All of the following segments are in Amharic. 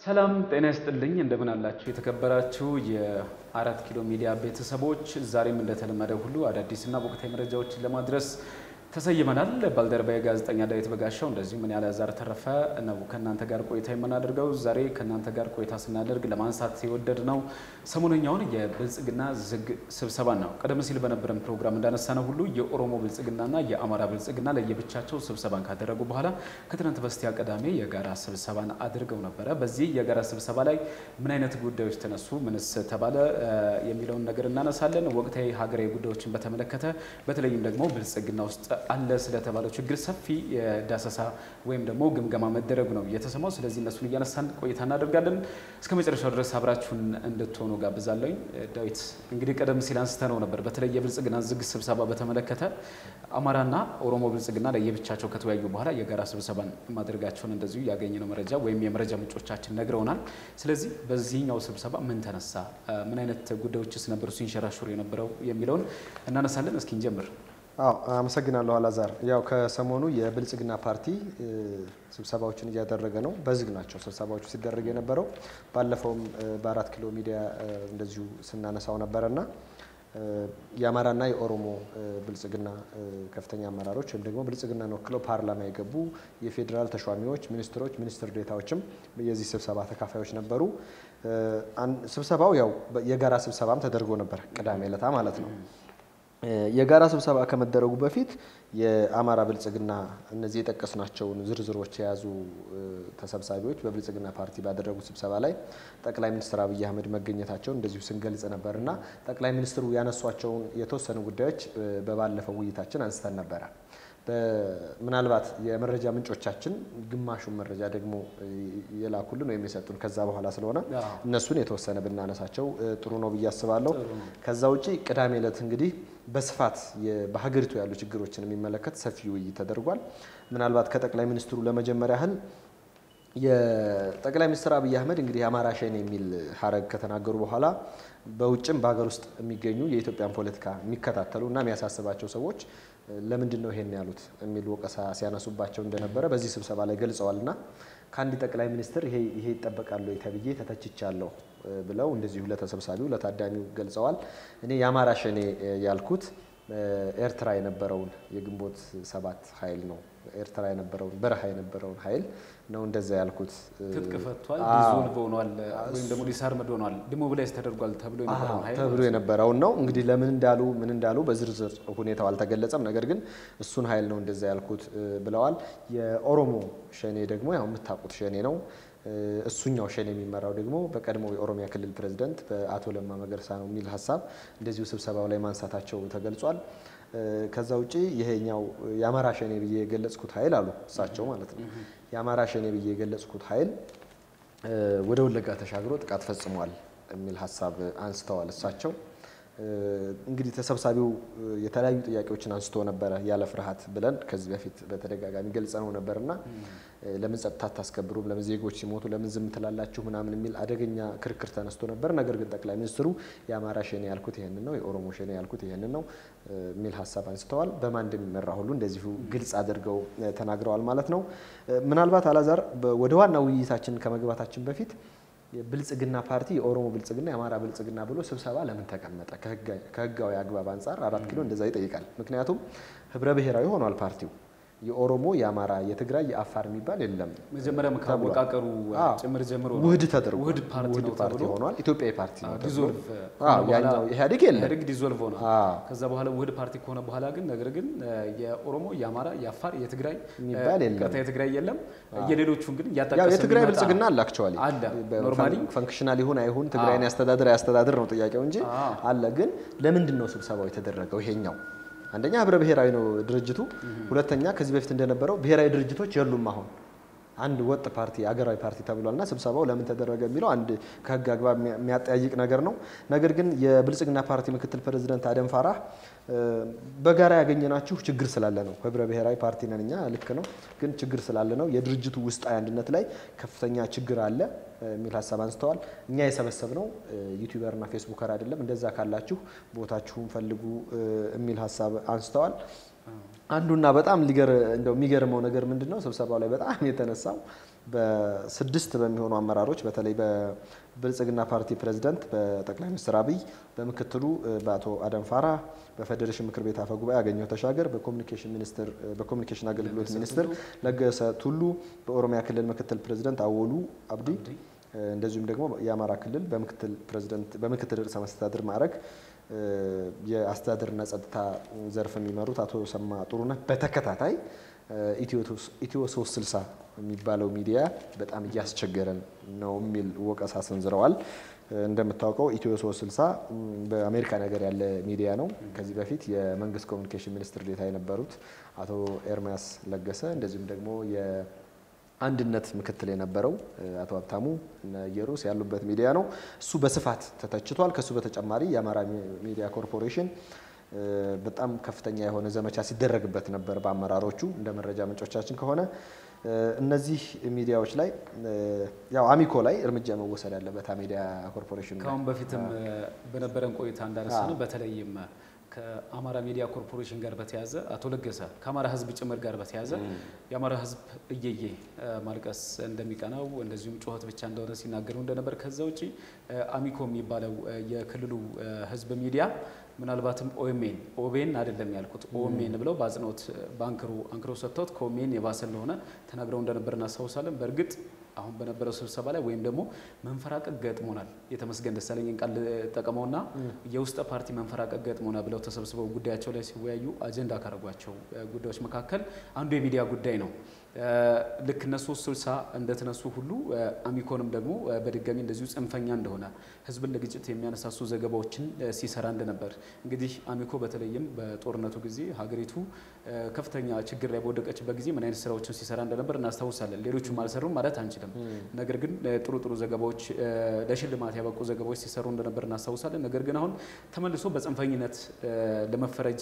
ሰላም ጤና ይስጥልኝ፣ እንደምን አላችሁ የተከበራችሁ የአራት ኪሎ ሚዲያ ቤተሰቦች፣ ዛሬም እንደተለመደ ሁሉ አዳዲስና ወቅታዊ መረጃዎችን ለማድረስ ተሰይመናል። ባልደረባዬ ጋዜጠኛ ዳዊት በጋሻው እንደዚሁም እኔ አላዛር ተረፈ ነው ከእናንተ ጋር ቆይታ የምናደርገው። ዛሬ ከእናንተ ጋር ቆይታ ስናደርግ ለማንሳት የወደድነው ሰሞነኛውን የብልጽግና ዝግ ስብሰባ ነው። ቀደም ሲል በነበረን ፕሮግራም እንዳነሳነው ሁሉ የኦሮሞ ብልጽግናና የአማራ ብልጽግና ለየብቻቸው ስብሰባን ካደረጉ በኋላ ከትናንት በስቲያ ቅዳሜ የጋራ ስብሰባን አድርገው ነበረ። በዚህ የጋራ ስብሰባ ላይ ምን አይነት ጉዳዮች ተነሱ፣ ምንስ ተባለ የሚለውን ነገር እናነሳለን። ወቅታዊ ሀገራዊ ጉዳዮችን በተመለከተ በተለይም ደግሞ ብልጽግና ውስጥ አለ ስለተባለው ችግር ሰፊ ዳሰሳ ወይም ደግሞ ግምገማ መደረጉ ነው የተሰማው። ስለዚህ እነሱን እያነሳን ቆይታ እናደርጋለን። እስከ መጨረሻው ድረስ አብራችሁን እንድትሆኑ ጋብዛለኝ። ዳዊት፣ እንግዲህ ቀደም ሲል አንስተነው ነበር። በተለይ የብልጽግና ዝግ ስብሰባ በተመለከተ አማራና ኦሮሞ ብልጽግና ለየብቻቸው ከተወያዩ በኋላ የጋራ ስብሰባን ማድረጋቸውን እንደዚሁ ያገኘነው መረጃ ወይም የመረጃ ምንጮቻችን ነግረውናል። ስለዚህ በዚህኛው ስብሰባ ምን ተነሳ፣ ምን አይነት ጉዳዮችስ ነበሩ ሲንሸራሸሩ የነበረው የሚለውን እናነሳለን። እስኪ እንጀምር። አዎ፣ አመሰግናለሁ አላዛር። ያው ከሰሞኑ የብልጽግና ፓርቲ ስብሰባዎችን እያደረገ ነው። በዝግ ናቸው ስብሰባዎቹ ሲደረግ የነበረው። ባለፈውም በአራት ኪሎ ሚዲያ እንደዚሁ ስናነሳው ነበረና የአማራና የኦሮሞ ብልጽግና ከፍተኛ አመራሮች ወይም ደግሞ ብልጽግናን ወክለው ፓርላማ የገቡ የፌዴራል ተሿሚዎች፣ ሚኒስትሮች፣ ሚኒስትር ዴታዎችም የዚህ ስብሰባ ተካፋዮች ነበሩ። ስብሰባው ያው የጋራ ስብሰባም ተደርጎ ነበር ቅዳሜ ዕለታ ማለት ነው። የጋራ ስብሰባ ከመደረጉ በፊት የአማራ ብልጽግና እነዚህ የጠቀስናቸውን ዝርዝሮች የያዙ ተሰብሳቢዎች በብልጽግና ፓርቲ ባደረጉት ስብሰባ ላይ ጠቅላይ ሚኒስትር አብይ አህመድ መገኘታቸውን እንደዚሁ ስንገልጽ ነበር እና ጠቅላይ ሚኒስትሩ ያነሷቸውን የተወሰኑ ጉዳዮች በባለፈው ውይይታችን አንስተን ነበረ። ምናልባት የመረጃ ምንጮቻችን ግማሹን መረጃ ደግሞ የላኩልን ወይም የሰጡን ከዛ በኋላ ስለሆነ እነሱን የተወሰነ ብናነሳቸው ጥሩ ነው ብዬ አስባለሁ። ከዛ ውጪ ቅዳሜ ዕለት እንግዲህ በስፋት በሀገሪቱ ያሉ ችግሮችን የሚመለከት ሰፊ ውይይት ተደርጓል። ምናልባት ከጠቅላይ ሚኒስትሩ ለመጀመሪያ ያህል የጠቅላይ ሚኒስትር አብይ አህመድ እንግዲህ የአማራ ሸኔ የሚል ሀረግ ከተናገሩ በኋላ በውጭም በሀገር ውስጥ የሚገኙ የኢትዮጵያን ፖለቲካ የሚከታተሉ እና የሚያሳስባቸው ሰዎች ለምንድን ነው ይሄን ያሉት የሚል ወቀሳ ሲያነሱባቸው እንደነበረ በዚህ ስብሰባ ላይ ገልጸዋል። እና ከአንድ ጠቅላይ ሚኒስትር ይሄ ይጠበቃል ወይ ተብዬ ተተችቻለሁ ብለው እንደዚሁ ለተሰብሳቢው ለታዳሚው ገልጸዋል። እኔ የአማራ ሸኔ ያልኩት ኤርትራ የነበረውን የግንቦት ሰባት ኃይል ነው። ኤርትራ የነበረውን በረሃ የነበረውን ኃይል ነው እንደዛ ያልኩት። ትጥቅ ፈቷል፣ dissolve ሆኗል፣ ወይም ደግሞ disarmed ሆኗል፣ demobilize ተደርጓል ተብሎ የነበረውን ኃይል ተብሎ የነበረውን ነው። እንግዲህ ለምን እንዳሉ ምን እንዳሉ በዝርዝር ሁኔታው አልተገለጸም። ነገር ግን እሱን ኃይል ነው እንደዛ ያልኩት ብለዋል። የኦሮሞ ሸኔ ደግሞ ያው የምታውቁት ሸኔ ነው። እሱኛው ሸኔ የሚመራው ደግሞ በቀድሞው የኦሮሚያ ክልል ፕሬዝደንት በአቶ ለማ መገርሳ ነው የሚል ሀሳብ እንደዚሁ ስብሰባው ላይ ማንሳታቸው ተገልጿል። ከዛ ውጪ ይሄኛው የአማራ ሸኔ ብዬ የገለጽኩት ኃይል አሉ እሳቸው ማለት ነው። የአማራ ሸኔ ብዬ የገለጽኩት ኃይል ወደ ወለጋ ተሻግሮ ጥቃት ፈጽሟል የሚል ሀሳብ አንስተዋል እሳቸው። እንግዲህ ተሰብሳቢው የተለያዩ ጥያቄዎችን አንስቶ ነበረ። ያለ ፍርሃት ብለን ከዚህ በፊት በተደጋጋሚ ገልጸነው ነበርና ለምን ጸጥታ አታስከብሩም፣ ለምን ዜጎች ሲሞቱ ለምን ዝም ትላላችሁ ምናምን የሚል አደገኛ ክርክር ተነስቶ ነበር። ነገር ግን ጠቅላይ ሚኒስትሩ የአማራ ሸኔ ያልኩት ይሄንን ነው፣ የኦሮሞ ሸኔ ያልኩት ይሄንን ነው የሚል ሀሳብ አንስተዋል። በማን እንደሚመራ ሁሉ እንደዚሁ ግልጽ አድርገው ተናግረዋል ማለት ነው። ምናልባት አላዛር ወደ ዋና ውይይታችን ከመግባታችን በፊት የብልጽግና ፓርቲ የኦሮሞ ብልጽግና የአማራ ብልጽግና ብሎ ስብሰባ ለምን ተቀመጠ? ከህጋዊ አግባብ አንጻር አራት ኪሎ እንደዛ ይጠይቃል። ምክንያቱም ህብረ ብሔራዊ ሆኗል ፓርቲው። የኦሮሞ፣ የአማራ፣ የትግራይ፣ የአፋር የሚባል የለም። መጀመሪያም ካወቃቀሩ ጭምር ጀምሮ ውህድ ተደርጎ ውህድ ፓርቲ ነው ፓርቲ ተብሎ ሆኗል። ኢትዮጵያዊ ፓርቲ ነው ተብሎ dissolve ያኛው ኢህአዴግ የለም። ኢህአዴግ dissolve ሆኗል። ከዛ በኋላ ውህድ ፓርቲ ከሆነ በኋላ ግን ነገር ግን የኦሮሞ፣ የአማራ፣ የአፋር፣ የትግራይ የሚባል የለም። ቀጥታ የትግራይ የለም። የሌሎቹን ግን ያው እያጣቀሰ የትግራይ የሚመጣ ብልጽግና አለ። Actually አለ። Normally functional ይሁን አይሁን ትግራይን ያስተዳድር አያስተዳድር ነው ጥያቄው እንጂ አለ። ግን ለምንድን ነው ስብሰባው የተደረገው? ይሄኛው አንደኛ ህብረ ብሔራዊ ነው ድርጅቱ። ሁለተኛ ከዚህ በፊት እንደነበረው ብሔራዊ ድርጅቶች የሉም። አሁን አንድ ወጥ ፓርቲ አገራዊ ፓርቲ ተብሏልና ስብሰባው ለምን ተደረገ የሚለው አንድ ከህግ አግባብ የሚያጠያይቅ ነገር ነው። ነገር ግን የብልጽግና ፓርቲ ምክትል ፕሬዚደንት አደም ፋራህ በጋራ ያገኘናችሁ ችግር ስላለ ነው፣ ህብረ ብሔራዊ ፓርቲ ነን እኛ፣ ልክ ነው፣ ግን ችግር ስላለ ነው፣ የድርጅቱ ውስጣዊ አንድነት ላይ ከፍተኛ ችግር አለ የሚል ሀሳብ አንስተዋል። እኛ የሰበሰብነው YouTuber ና Facebooker አይደለም፣ እንደዛ ካላችሁ ቦታችሁን ፈልጉ የሚል ሀሳብ አንስተዋል። አንዱና በጣም እንደው የሚገርመው ነገር ምንድን ነው? ስብሰባው ላይ በጣም የተነሳው በ6 በሚሆኑ አመራሮች በተለይ በብልጽግና ፓርቲ ፕሬዝዳንት በጠቅላይ ሚኒስትር አብይ፣ በምክትሉ በአቶ አደም ፋራ፣ በፌዴሬሽን ምክር ቤት አፈ ጉባኤ አገኘሁ ተሻገር፣ በኮሚኒኬሽን ሚኒስትር በኮሚኒኬሽን አገልግሎት ሚኒስትር ለገሰ ቱሉ፣ በኦሮሚያ ክልል ምክትል ፕሬዝዳንት አወሉ አብዲ፣ እንደዚሁም ደግሞ የአማራ ክልል በምክትል ፕሬዝዳንት በምክትል ርዕሰ መስተዳድር ማዕረግ የአስተዳደርና ጸጥታ ዘርፍ የሚመሩት አቶ ሰማ ጥሩነህ በተከታታይ ኢትዮ 360 የሚባለው ሚዲያ በጣም እያስቸገረን ነው የሚል ወቀሳ ሰንዝረዋል። እንደምታውቀው ኢትዮ 360 በአሜሪካ ነገር ያለ ሚዲያ ነው። ከዚህ በፊት የመንግስት ኮሚኒኬሽን ሚኒስትር ዴኤታ የነበሩት አቶ ኤርሚያስ ለገሰ እንደዚሁም ደግሞ የአንድነት ምክትል የነበረው አቶ ሀብታሙ ኢየሩስ ያሉበት ሚዲያ ነው። እሱ በስፋት ተተችቷል። ከሱ በተጨማሪ የአማራ ሚዲያ ኮርፖሬሽን በጣም ከፍተኛ የሆነ ዘመቻ ሲደረግበት ነበር በአመራሮቹ፣ እንደ መረጃ ምንጮቻችን ከሆነ እነዚህ ሚዲያዎች ላይ ያው አሚኮ ላይ እርምጃ መወሰድ ያለበት ሚዲያ ኮርፖሬሽን። ከአሁን በፊትም በነበረን ቆይታ እንዳነሳነው በተለይም ከአማራ ሚዲያ ኮርፖሬሽን ጋር በተያዘ አቶ ለገሰ ከአማራ ሕዝብ ጭምር ጋር በተያዘ የአማራ ሕዝብ እየየ ማልቀስ እንደሚቀናው እንደዚሁም ጩኸት ብቻ እንደሆነ ሲናገሩ እንደነበር፣ ከዛ ውጪ አሚኮ የሚባለው የክልሉ ሕዝብ ሚዲያ ምናልባትም ኦኤምኤን፣ ኦቤን አይደለም ያልኩት ኦኤምኤን ብለው በአጽንኦት በአንክሮ አንክሮ ሰጥተውት ከኦኤምኤን የባሰ እንደሆነ ተናግረው እንደነበር እናስታውሳለን። በእርግጥ አሁን በነበረው ስብሰባ ላይ ወይም ደግሞ መንፈራቀቅ ገጥሞናል፣ የተመስገን ደሳለኝን ቃል ጠቀመውና የውስጠ ፓርቲ መንፈራቀቅ ገጥሞናል ብለው ተሰብስበው ጉዳያቸው ላይ ሲወያዩ አጀንዳ ካደረጓቸው ጉዳዮች መካከል አንዱ የሚዲያ ጉዳይ ነው። ልክ እነ 360 እንደተነሱ ሁሉ አሚኮንም ደግሞ በድጋሚ እንደዚሁ ጽንፈኛ እንደሆነ፣ ህዝብን ለግጭት የሚያነሳሱ ዘገባዎችን ሲሰራ እንደነበር፣ እንግዲህ አሚኮ በተለይም በጦርነቱ ጊዜ ሀገሪቱ ከፍተኛ ችግር ላይ በወደቀችበት ጊዜ ምን አይነት ስራዎችን ሲሰራ እንደነበር እናስታውሳለን። ሌሎቹም አልሰሩም ማለት አንችልም። ነገር ግን ጥሩ ጥሩ ዘገባዎች፣ ለሽልማት ያበቁ ዘገባዎች ሲሰሩ እንደነበር እናስታውሳለን። ነገር ግን አሁን ተመልሶ በጽንፈኝነት ለመፈረጅ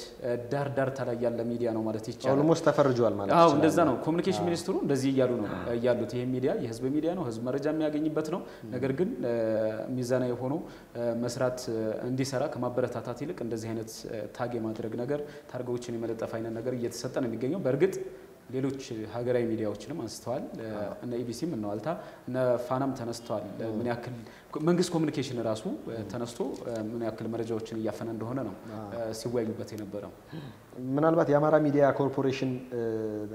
ዳር ዳር ላይ ያለ ሚዲያ ነው ማለት ይቻላል። Almost ተፈርጇል ማለት ይቻላል። እንደዛ ነው። ኮሚኒኬሽን ሚኒስትሩ እንደዚህ እያሉ ነው ያሉት። ይሄ ሚዲያ የህዝብ ሚዲያ ነው፣ ህዝብ መረጃ የሚያገኝበት ነው። ነገር ግን ሚዛናዊ ሆኖ መስራት እንዲሰራ ከማበረታታት ይልቅ እንደዚህ አይነት tag የማድረግ ነገር፣ ታርጋዎችን የመለጠፍ አይነት ነገር እየተሰጠ ነው የሚገኘው። በእርግጥ ሌሎች ሀገራዊ ሚዲያዎችንም አንስተዋል። እነ ኢቢሲም፣ እነ ዋልታ፣ እነ ፋናም ተነስተዋል። ምን ያክል መንግስት ኮሚኒኬሽን ራሱ ተነስቶ ምን ያክል መረጃዎችን እያፈነ እንደሆነ ነው ሲወያዩበት የነበረው። ምናልባት የአማራ ሚዲያ ኮርፖሬሽን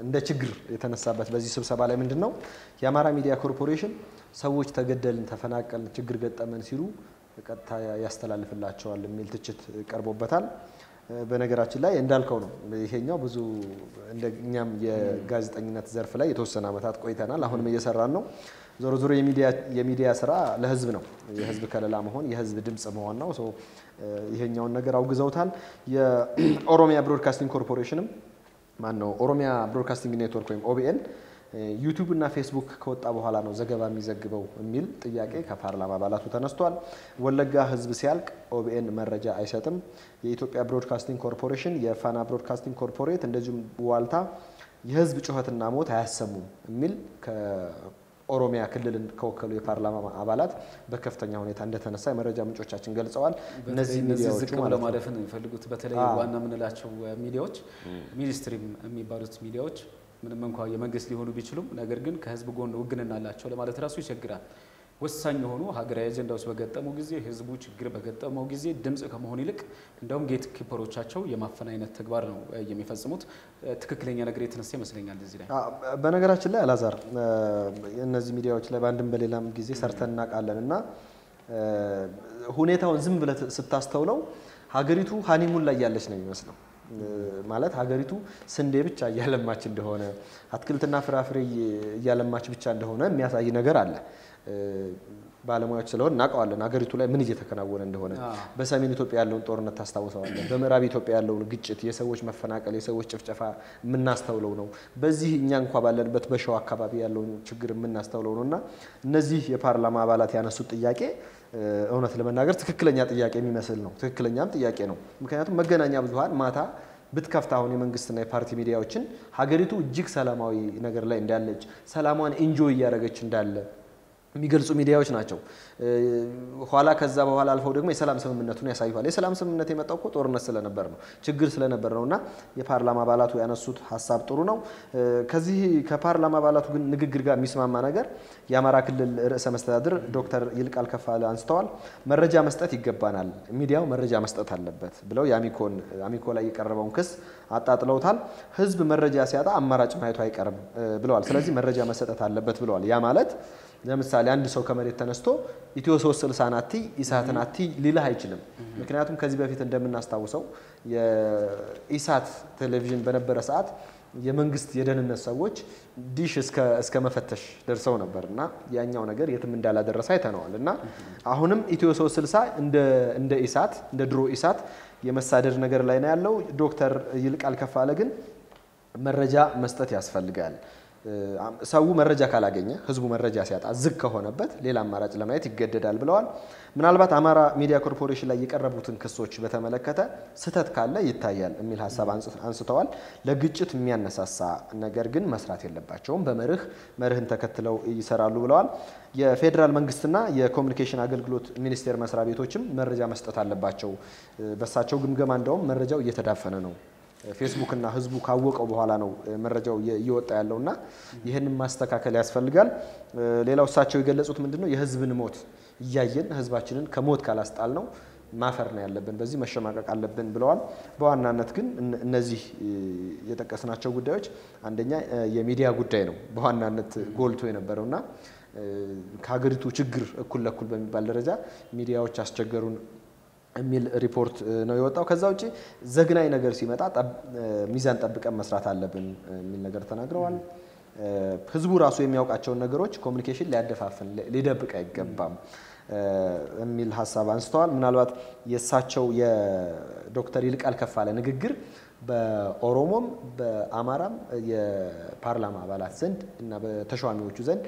እንደ ችግር የተነሳበት በዚህ ስብሰባ ላይ ምንድን ነው? የአማራ ሚዲያ ኮርፖሬሽን ሰዎች ተገደልን፣ ተፈናቀልን፣ ችግር ገጠመን ሲሉ ቀጥታ ያስተላልፍላቸዋል የሚል ትችት ቀርቦበታል። በነገራችን ላይ እንዳልከው ነው። ይሄኛው ብዙ እኛም የጋዜጠኝነት ዘርፍ ላይ የተወሰነ ዓመታት ቆይተናል። አሁንም እየሰራን ነው። ዞሮ ዞሮ የሚዲያ ስራ ለህዝብ ነው። የህዝብ ከለላ መሆን፣ የህዝብ ድምጽ መሆን ነው። ይሄኛውን ነገር አውግዘውታል። የኦሮሚያ ብሮድካስቲንግ ኮርፖሬሽንም፣ ማን ነው፣ ኦሮሚያ ብሮድካስቲንግ ኔትወርክ ወይም ኦቢኤን ዩቲዩብ እና ፌስቡክ ከወጣ በኋላ ነው ዘገባ የሚዘግበው የሚል ጥያቄ ከፓርላማ አባላቱ ተነስቷል። ወለጋ ህዝብ ሲያልቅ ኦቢኤን መረጃ አይሰጥም። የኢትዮጵያ ብሮድካስቲንግ ኮርፖሬሽን፣ የፋና ብሮድካስቲንግ ኮርፖሬት እንደዚሁም ዋልታ የህዝብ ጩኸትና ሞት አያሰሙም የሚል ከኦሮሚያ ክልልን ከወከሉ የፓርላማ አባላት በከፍተኛ ሁኔታ እንደተነሳ የመረጃ ምንጮቻችን ገልጸዋል። እነዚህ ሚዲያዎች ዝቅ ብለው ማለፍን ነው የሚፈልጉት። በተለይ ዋና የምንላቸው ሚዲያዎች፣ mainstream የሚባሉት ሚዲያዎች ምንም እንኳ የመንግስት ሊሆኑ ቢችሉም ነገር ግን ከህዝብ ጎን ውግንና አላቸው ለማለት ራሱ ይቸግራል። ወሳኝ የሆኑ ሀገራዊ አጀንዳዎች በገጠሙ ጊዜ፣ ህዝቡ ችግር በገጠመው ጊዜ ድምጽ ከመሆን ይልቅ እንደውም gatekeeper ኦቻቸው የማፈን አይነት ተግባር ነው የሚፈጽሙት። ትክክለኛ ነገር የተነሳ ይመስለኛል እዚህ ላይ። በነገራችን ላይ አላዛር፣ እነዚህ ሚዲያዎች ላይ በአንድም በሌላም ጊዜ ሰርተን እናውቃለን እና ሁኔታውን ዝም ብለህ ስታስተውለው ሀገሪቱ honeymoon ላይ ያለች ነው የሚመስለው። ማለት ሀገሪቱ ስንዴ ብቻ እያለማች እንደሆነ፣ አትክልትና ፍራፍሬ እያለማች ብቻ እንደሆነ የሚያሳይ ነገር አለ። ባለሙያዎች ስለሆን እናውቀዋለን ሀገሪቱ ላይ ምን እየተከናወነ እንደሆነ። በሰሜን ኢትዮጵያ ያለውን ጦርነት ታስታውሰዋለን። በምዕራብ ኢትዮጵያ ያለውን ግጭት፣ የሰዎች መፈናቀል፣ የሰዎች ጭፍጨፋ የምናስተውለው ነው። በዚህ እኛ እንኳ ባለንበት በሸዋ አካባቢ ያለውን ችግር የምናስተውለው ነው እና እነዚህ የፓርላማ አባላት ያነሱት ጥያቄ እውነት ለመናገር ትክክለኛ ጥያቄ የሚመስል ነው። ትክክለኛም ጥያቄ ነው። ምክንያቱም መገናኛ ብዙኃን ማታ ብትከፍት አሁን የመንግስትና የፓርቲ ሚዲያዎችን ሀገሪቱ እጅግ ሰላማዊ ነገር ላይ እንዳለች፣ ሰላሟን enjoy እያደረገች እንዳለ የሚገልጹ ሚዲያዎች ናቸው። ኋላ ከዛ በኋላ አልፈው ደግሞ የሰላም ስምምነቱን ያሳዩሃል። የሰላም ስምምነት የመጣው እኮ ጦርነት ስለነበር ነው፣ ችግር ስለነበር ነው። እና የፓርላማ አባላቱ ያነሱት ሀሳብ ጥሩ ነው። ከዚህ ከፓርላማ አባላቱ ግን ንግግር ጋር የሚስማማ ነገር የአማራ ክልል ርዕሰ መስተዳድር ዶክተር ይልቃል ከፋለ አንስተዋል። መረጃ መስጠት ይገባናል፣ ሚዲያው መረጃ መስጠት አለበት ብለው የአሚኮን አሚኮ ላይ የቀረበውን ክስ አጣጥለውታል። ህዝብ መረጃ ሲያጣ አማራጭ ማየቱ አይቀርም ብለዋል። ስለዚህ መረጃ መሰጠት አለበት ብለዋል። ያ ማለት ለምሳሌ አንድ ሰው ከመሬት ተነስቶ ኢትዮ 360 ናቲ ኢሳት ናቲ ሊልህ አይችልም። ምክንያቱም ከዚህ በፊት እንደምናስታውሰው የኢሳት ቴሌቪዥን በነበረ ሰዓት የመንግስት የደህንነት ሰዎች ዲሽ እስከ መፈተሽ ደርሰው ነበር እና ያኛው ነገር የትም እንዳላደረሰ አይተነዋል። እና አሁንም ኢትዮ 360 እንደ ኢሳት፣ እንደ ድሮ ኢሳት የመሳደድ ነገር ላይ ነው ያለው። ዶክተር ይልቃል ከፋለ ግን መረጃ መስጠት ያስፈልጋል፣ ሰው መረጃ ካላገኘ፣ ህዝቡ መረጃ ሲያጣ፣ ዝግ ከሆነበት ሌላ አማራጭ ለማየት ይገደዳል ብለዋል። ምናልባት አማራ ሚዲያ ኮርፖሬሽን ላይ የቀረቡትን ክሶች በተመለከተ ስህተት ካለ ይታያል የሚል ሀሳብ አንስተዋል። ለግጭት የሚያነሳሳ ነገር ግን መስራት የለባቸውም፣ በመርህ መርህን ተከትለው ይሰራሉ ብለዋል። የፌዴራል መንግስትና የኮሚኒኬሽን አገልግሎት ሚኒስቴር መስሪያ ቤቶችም መረጃ መስጠት አለባቸው። በሳቸው ግምገማ እንደውም መረጃው እየተዳፈነ ነው፣ ፌስቡክ እና ህዝቡ ካወቀው በኋላ ነው መረጃው እየወጣ ያለውና ይህንን ማስተካከል ያስፈልጋል። ሌላው እሳቸው የገለጹት ምንድነው፣ የህዝብን ሞት እያየን ህዝባችንን ከሞት ካላስጣል ነው ማፈር ነው ያለብን፣ በዚህ መሸማቀቅ አለብን ብለዋል። በዋናነት ግን እነዚህ የጠቀስናቸው ጉዳዮች አንደኛ የሚዲያ ጉዳይ ነው በዋናነት ጎልቶ የነበረውና ከሀገሪቱ ችግር እኩል ለኩል በሚባል ደረጃ ሚዲያዎች አስቸገሩን የሚል ሪፖርት ነው የወጣው። ከዛ ውጪ ዘግናኝ ነገር ሲመጣ ሚዛን ጠብቀን መስራት አለብን የሚል ነገር ተናግረዋል። ህዝቡ ራሱ የሚያውቃቸውን ነገሮች ኮሚኒኬሽን ሊያደፋፍን ሊደብቅ አይገባም የሚል ሀሳብ አንስተዋል። ምናልባት የእሳቸው የዶክተር ይልቃል ከፋለ ንግግር በኦሮሞም በአማራም የፓርላማ አባላት ዘንድ እና በተሿሚዎቹ ዘንድ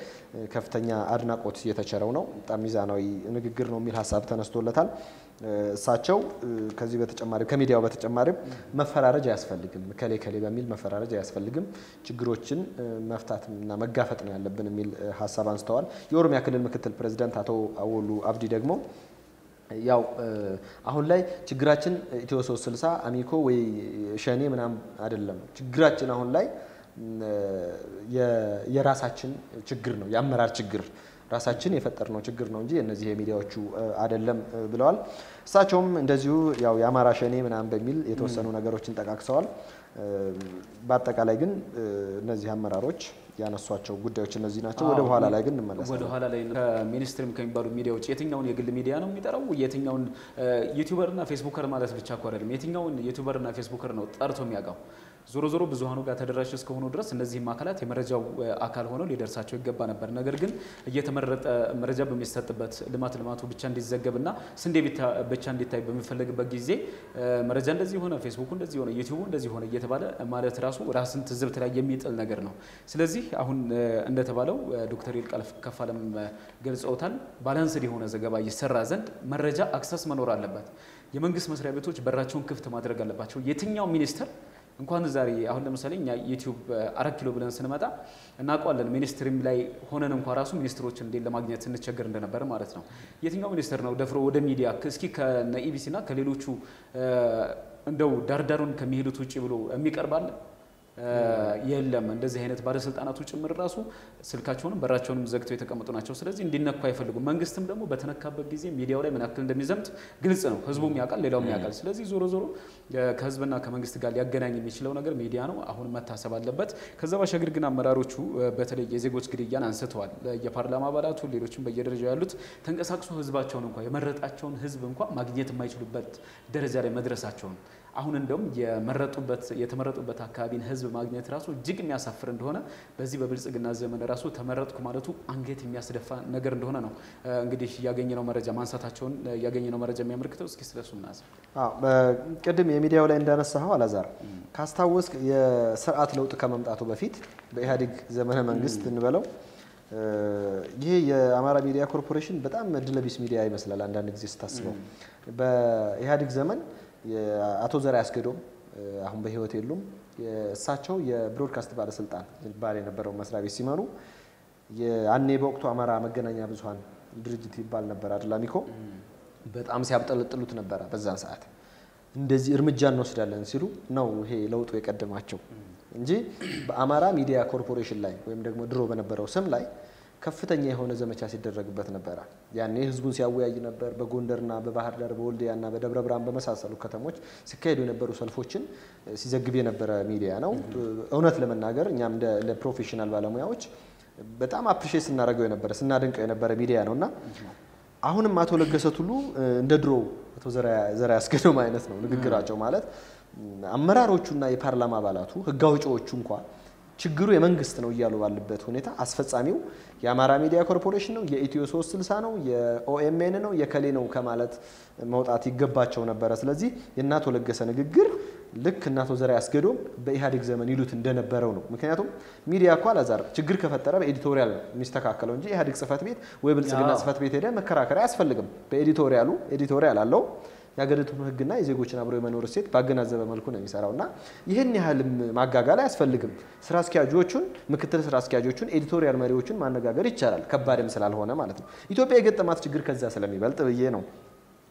ከፍተኛ አድናቆት የተቸረው ነው። በጣም ሚዛናዊ ንግግር ነው የሚል ሀሳብ ተነስቶለታል። እሳቸው ከዚህ በተጨማሪ ከሚዲያው በተጨማሪም መፈራረጅ አያስፈልግም፣ ከሌ ከሌ በሚል መፈራረጅ አያስፈልግም፣ ችግሮችን መፍታት እና መጋፈጥ ነው ያለብን የሚል ሀሳብ አንስተዋል። የኦሮሚያ ክልል ምክትል ፕሬዚዳንት አቶ አወሉ አብዲ ደግሞ ያው አሁን ላይ ችግራችን ኢትዮ 360፣ አሚኮ ወይ ሸኔ ምናምን አይደለም። ችግራችን አሁን ላይ የራሳችን ችግር ነው፣ የአመራር ችግር፣ ራሳችን የፈጠርነው ችግር ነው እንጂ እነዚህ የሚዲያዎቹ አይደለም ብለዋል። እሳቸውም እንደዚሁ ያው የአማራ ሸኔ ምናምን በሚል የተወሰኑ ነገሮችን ጠቃቅሰዋል። በአጠቃላይ ግን እነዚህ አመራሮች ያነሷቸው ጉዳዮች እነዚህ ናቸው። ወደ በኋላ ላይ ግን እንመለሳለን። ወደ ኋላ ላይ ከ mainstream ከሚባሉ ሚዲያዎች የትኛውን የግል ሚዲያ ነው የሚጠራው? የትኛውን YouTuber ና Facebooker ማለት ብቻ እኮ አይደለም። የትኛውን YouTuber ና Facebooker ነው ጠርቶ የሚያውቀው? ዞሮ ዞሮ ብዙሃኑ ጋር ተደራሽ እስከሆኑ ድረስ እነዚህም አካላት የመረጃው አካል ሆነው ሊደርሳቸው ይገባ ነበር። ነገር ግን እየተመረጠ መረጃ በሚሰጥበት ልማት ልማቱ ብቻ እንዲዘገብና ስንዴ ብቻ እንዲታይ በሚፈለግበት ጊዜ መረጃ እንደዚህ ሆነ፣ ፌስቡኩ እንደዚህ ሆነ፣ ዩቲዩቡ እንደዚህ ሆነ እየተባለ ማለት ራሱ ራስን ትዝብት ላይ የሚጥል ነገር ነው። ስለዚህ አሁን እንደተባለው ዶክተር ይልቃል ከፋለም ገልጸውታል። Balanced የሆነ ዘገባ ይሰራ ዘንድ መረጃ access መኖር አለበት። የመንግስት መስሪያ ቤቶች በራቸውን ክፍት ማድረግ አለባቸው። የትኛው ሚኒስትር እንኳን ዛሬ አሁን ለምሳሌ እኛ ዩቲዩብ አራት ኪሎ ብለን ስንመጣ እናውቀዋለን። Mainstream ላይ ሆነን እንኳ ራሱ ሚኒስትሮችን እንዴት ለማግኘት ስንቸገር እንደነበረ ማለት ነው። የትኛው ሚኒስትር ነው ደፍሮ ወደ ሚዲያ እስኪ ከነ ኢቢሲ እና ከሌሎቹ እንደው ዳርዳሩን ከሚሄዱት ውጭ ብሎ የሚቀርባል? የለም። እንደዚህ አይነት ባለስልጣናቱ ጭምር ራሱ ስልካቸውንም በራቸውንም ዘግተው የተቀመጡ ናቸው። ስለዚህ እንዲነኩ አይፈልጉም። መንግስትም ደግሞ በተነካበት ጊዜ ሚዲያው ላይ ምን ያክል እንደሚዘምት ግልጽ ነው። ህዝቡም ያውቃል፣ ሌላውም ያውቃል። ስለዚህ ዞሮ ዞሮ ከህዝብና ከመንግስት ጋር ሊያገናኝ የሚችለው ነገር ሚዲያ ነው። አሁን መታሰብ አለበት። ከዛ ባሻገር ግን አመራሮቹ በተለይ የዜጎች ግድያን አንስተዋል። የፓርላማ አባላቱ፣ ሌሎችም በየደረጃው ያሉት ተንቀሳቅሶ ህዝባቸውን እንኳ የመረጣቸውን ህዝብ እንኳ ማግኘት የማይችሉበት ደረጃ ላይ መድረሳቸውን፣ አሁን እንደውም የመረጡበት የተመረጡበት አካባቢን ህዝብ ማግኘት ራሱ እጅግ የሚያሳፍር እንደሆነ፣ በዚህ በብልጽግና ዘመን ራሱ ተመረጥኩ ማለቱ አንገት የሚያስደፋ ነገር እንደሆነ ነው እንግዲህ ያገኘነው መረጃ ማንሳታቸውን ያገኘነው መረጃ የሚያመለክተው። እስኪ ስለሱ ምናዝ። ቅድም የሚዲያው ላይ እንዳነሳኸው አላዛር፣ ካስታወስክ የስርዓት ለውጥ ከመምጣቱ በፊት በኢህአዴግ ዘመነ መንግስት እንበለው ይሄ የአማራ ሚዲያ ኮርፖሬሽን በጣም እድለቢስ ሚዲያ ይመስላል አንዳንድ ጊዜ ስታስበው። በኢህአዴግ ዘመን አቶ ዘርአይ አስገዶም አሁን በህይወት የሉም። እሳቸው የብሮድካስት ባለስልጣን ባል የነበረው መስሪያ ቤት ሲመሩ ያኔ በወቅቱ አማራ መገናኛ ብዙሃን ድርጅት ይባል ነበር አይደል አሚኮ? በጣም ሲያብጠለጥሉት ነበረ በዛን ሰዓት። እንደዚህ እርምጃ እንወስዳለን ሲሉ ነው ይሄ ለውጡ የቀደማቸው እንጂ በአማራ ሚዲያ ኮርፖሬሽን ላይ ወይም ደግሞ ድሮ በነበረው ስም ላይ ከፍተኛ የሆነ ዘመቻ ሲደረግበት ነበረ። ያኔ ህዝቡን ሲያወያይ ነበር። በጎንደርና በባህር ዳር በወልዲያና በደብረ ብርሃን በመሳሰሉ ከተሞች ሲካሄዱ የነበሩ ሰልፎችን ሲዘግብ የነበረ ሚዲያ ነው። እውነት ለመናገር እኛም እንደ professional ባለሙያዎች በጣም appreciate ስናደርገው የነበረ፣ ስናደንቀው የነበረ ሚዲያ ነውና አሁንም አቶ ለገሰ ቱሉ እንደ ድሮ አቶ ዘርአይ አስገዶም አይነት ነው ንግግራቸው። ማለት አመራሮቹና የፓርላማ አባላቱ፣ ህግ አውጪዎቹ እንኳ ችግሩ የመንግስት ነው እያሉ ባለበት ሁኔታ አስፈጻሚው የአማራ ሚዲያ ኮርፖሬሽን ነው፣ የኢትዮ 360 ነው፣ የኦኤምኤን ነው፣ የከሌ ነው ከማለት መውጣት ይገባቸው ነበረ። ስለዚህ የእነ አቶ ለገሰ ንግግር ልክ እነ አቶ ዘርአይ አስገዶም በኢህአዴግ ዘመን ይሉት እንደነበረው ነው። ምክንያቱም ሚዲያ እኮ አላዛር ችግር ከፈጠረ በ editorial ነው የሚስተካከለው እንጂ ኢህአዴግ ጽህፈት ቤት ወይ ብልጽግና ጽህፈት ቤት ሄደ መከራከሪያ አያስፈልግም። በ editorial ኡ editorial አለው፣ የሀገሪቱን ህግና የዜጎችን አብሮ የመኖር እሴት ባገናዘበ መልኩ ነው የሚሰራው እና ይህን ያህልም ማጋጋል አያስፈልግም። ስራ አስኪያጆቹን፣ ምክትል ስራ አስኪያጆቹን፣ editorial መሪዎቹን ማነጋገር ይቻላል፣ ከባድም ስላልሆነ ማለት ነው። ኢትዮጵያ የገጠማት ችግር ከዛ ስለሚበልጥ ብዬ ነው።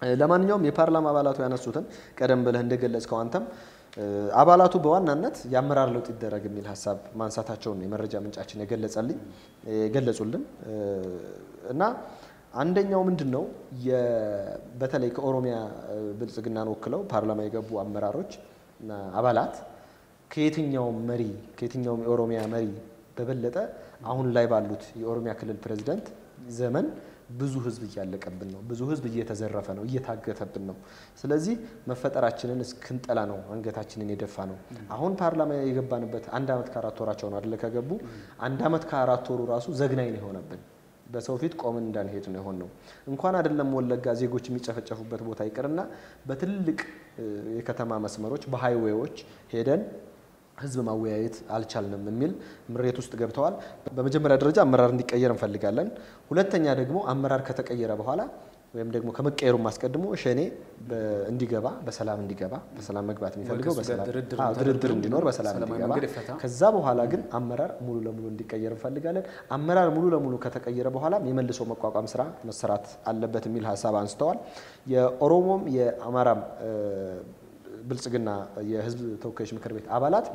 ለማንኛውም የፓርላማ አባላቱ ያነሱትን ቀደም ብለህ እንደገለጽከው አንተም አባላቱ በዋናነት የአመራር ለውጥ ይደረግ የሚል ሀሳብ ማንሳታቸውን የመረጃ ምንጫችን የገለጹልን። እና አንደኛው ምንድን ነው፣ በተለይ ከኦሮሚያ ብልጽግናን ወክለው ፓርላማ የገቡ አመራሮች እና አባላት ከየትኛውም መሪ፣ ከየትኛውም የኦሮሚያ መሪ በበለጠ አሁን ላይ ባሉት የኦሮሚያ ክልል ፕሬዚደንት ዘመን ብዙ ህዝብ እያለቀብን ነው፣ ብዙ ህዝብ እየተዘረፈ ነው፣ እየታገተብን ነው። ስለዚህ መፈጠራችንን እስክንጠላ ነው አንገታችንን የደፋ ነው። አሁን ፓርላማ የገባንበት አንድ ዓመት ከ4 ወራቸው ነው አይደለ ከገቡ? አንድ ዓመት ከ4 ወሩ ራሱ ዘግናኝ ነው የሆነብን። በሰው ፊት ቆምን እንዳንሄድ ነው የሆነው። እንኳን አይደለም ወለጋ ዜጎች የሚጨፈጨፉበት ቦታ ይቅርና በትልቅ የከተማ መስመሮች፣ በ highway ዎች ሄደን ህዝብ ማወያየት አልቻልንም የሚል ምሬት ውስጥ ገብተዋል። በመጀመሪያ ደረጃ አመራር እንዲቀየር እንፈልጋለን። ሁለተኛ ደግሞ አመራር ከተቀየረ በኋላ ወይም ደግሞ ከመቀየሩም አስቀድሞ ሸኔ እንዲገባ፣ በሰላም እንዲገባ፣ በሰላም መግባት የሚፈልገው ድርድር እንዲኖር በሰላም እንዲገባ፣ ከዛ በኋላ ግን አመራር ሙሉ ለሙሉ እንዲቀየር እንፈልጋለን። አመራር ሙሉ ለሙሉ ከተቀየረ በኋላም የመልሶ መቋቋም ስራ መሰራት አለበት የሚል ሀሳብ አንስተዋል። የኦሮሞም የአማራም ብልጽግና የህዝብ ተወካዮች ምክር ቤት አባላት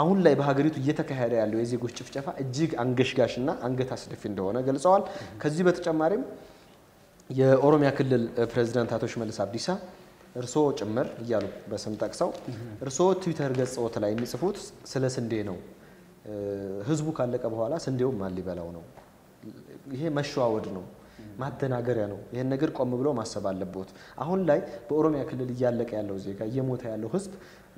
አሁን ላይ በሀገሪቱ እየተካሄደ ያለው የዜጎች ጭፍጨፋ እጅግ አንገሽጋሽና አንገት አስደፊ እንደሆነ ገልጸዋል። ከዚህ በተጨማሪም የኦሮሚያ ክልል ፕሬዚዳንት አቶ ሽመልስ አብዲሳ እርስዎ ጭምር እያሉ በስም ጠቅሰው፣ እርስዎ ትዊተር ገጽዎት ላይ የሚጽፉት ስለ ስንዴ ነው። ህዝቡ ካለቀ በኋላ ስንዴው ማን ሊበላው ነው? ይሄ መሸዋወድ ነው፣ ማደናገሪያ ነው። ይህን ነገር ቆም ብሎ ማሰብ አለብዎት። አሁን ላይ በኦሮሚያ ክልል እያለቀ ያለው ዜጋ፣ እየሞተ ያለው ህዝብ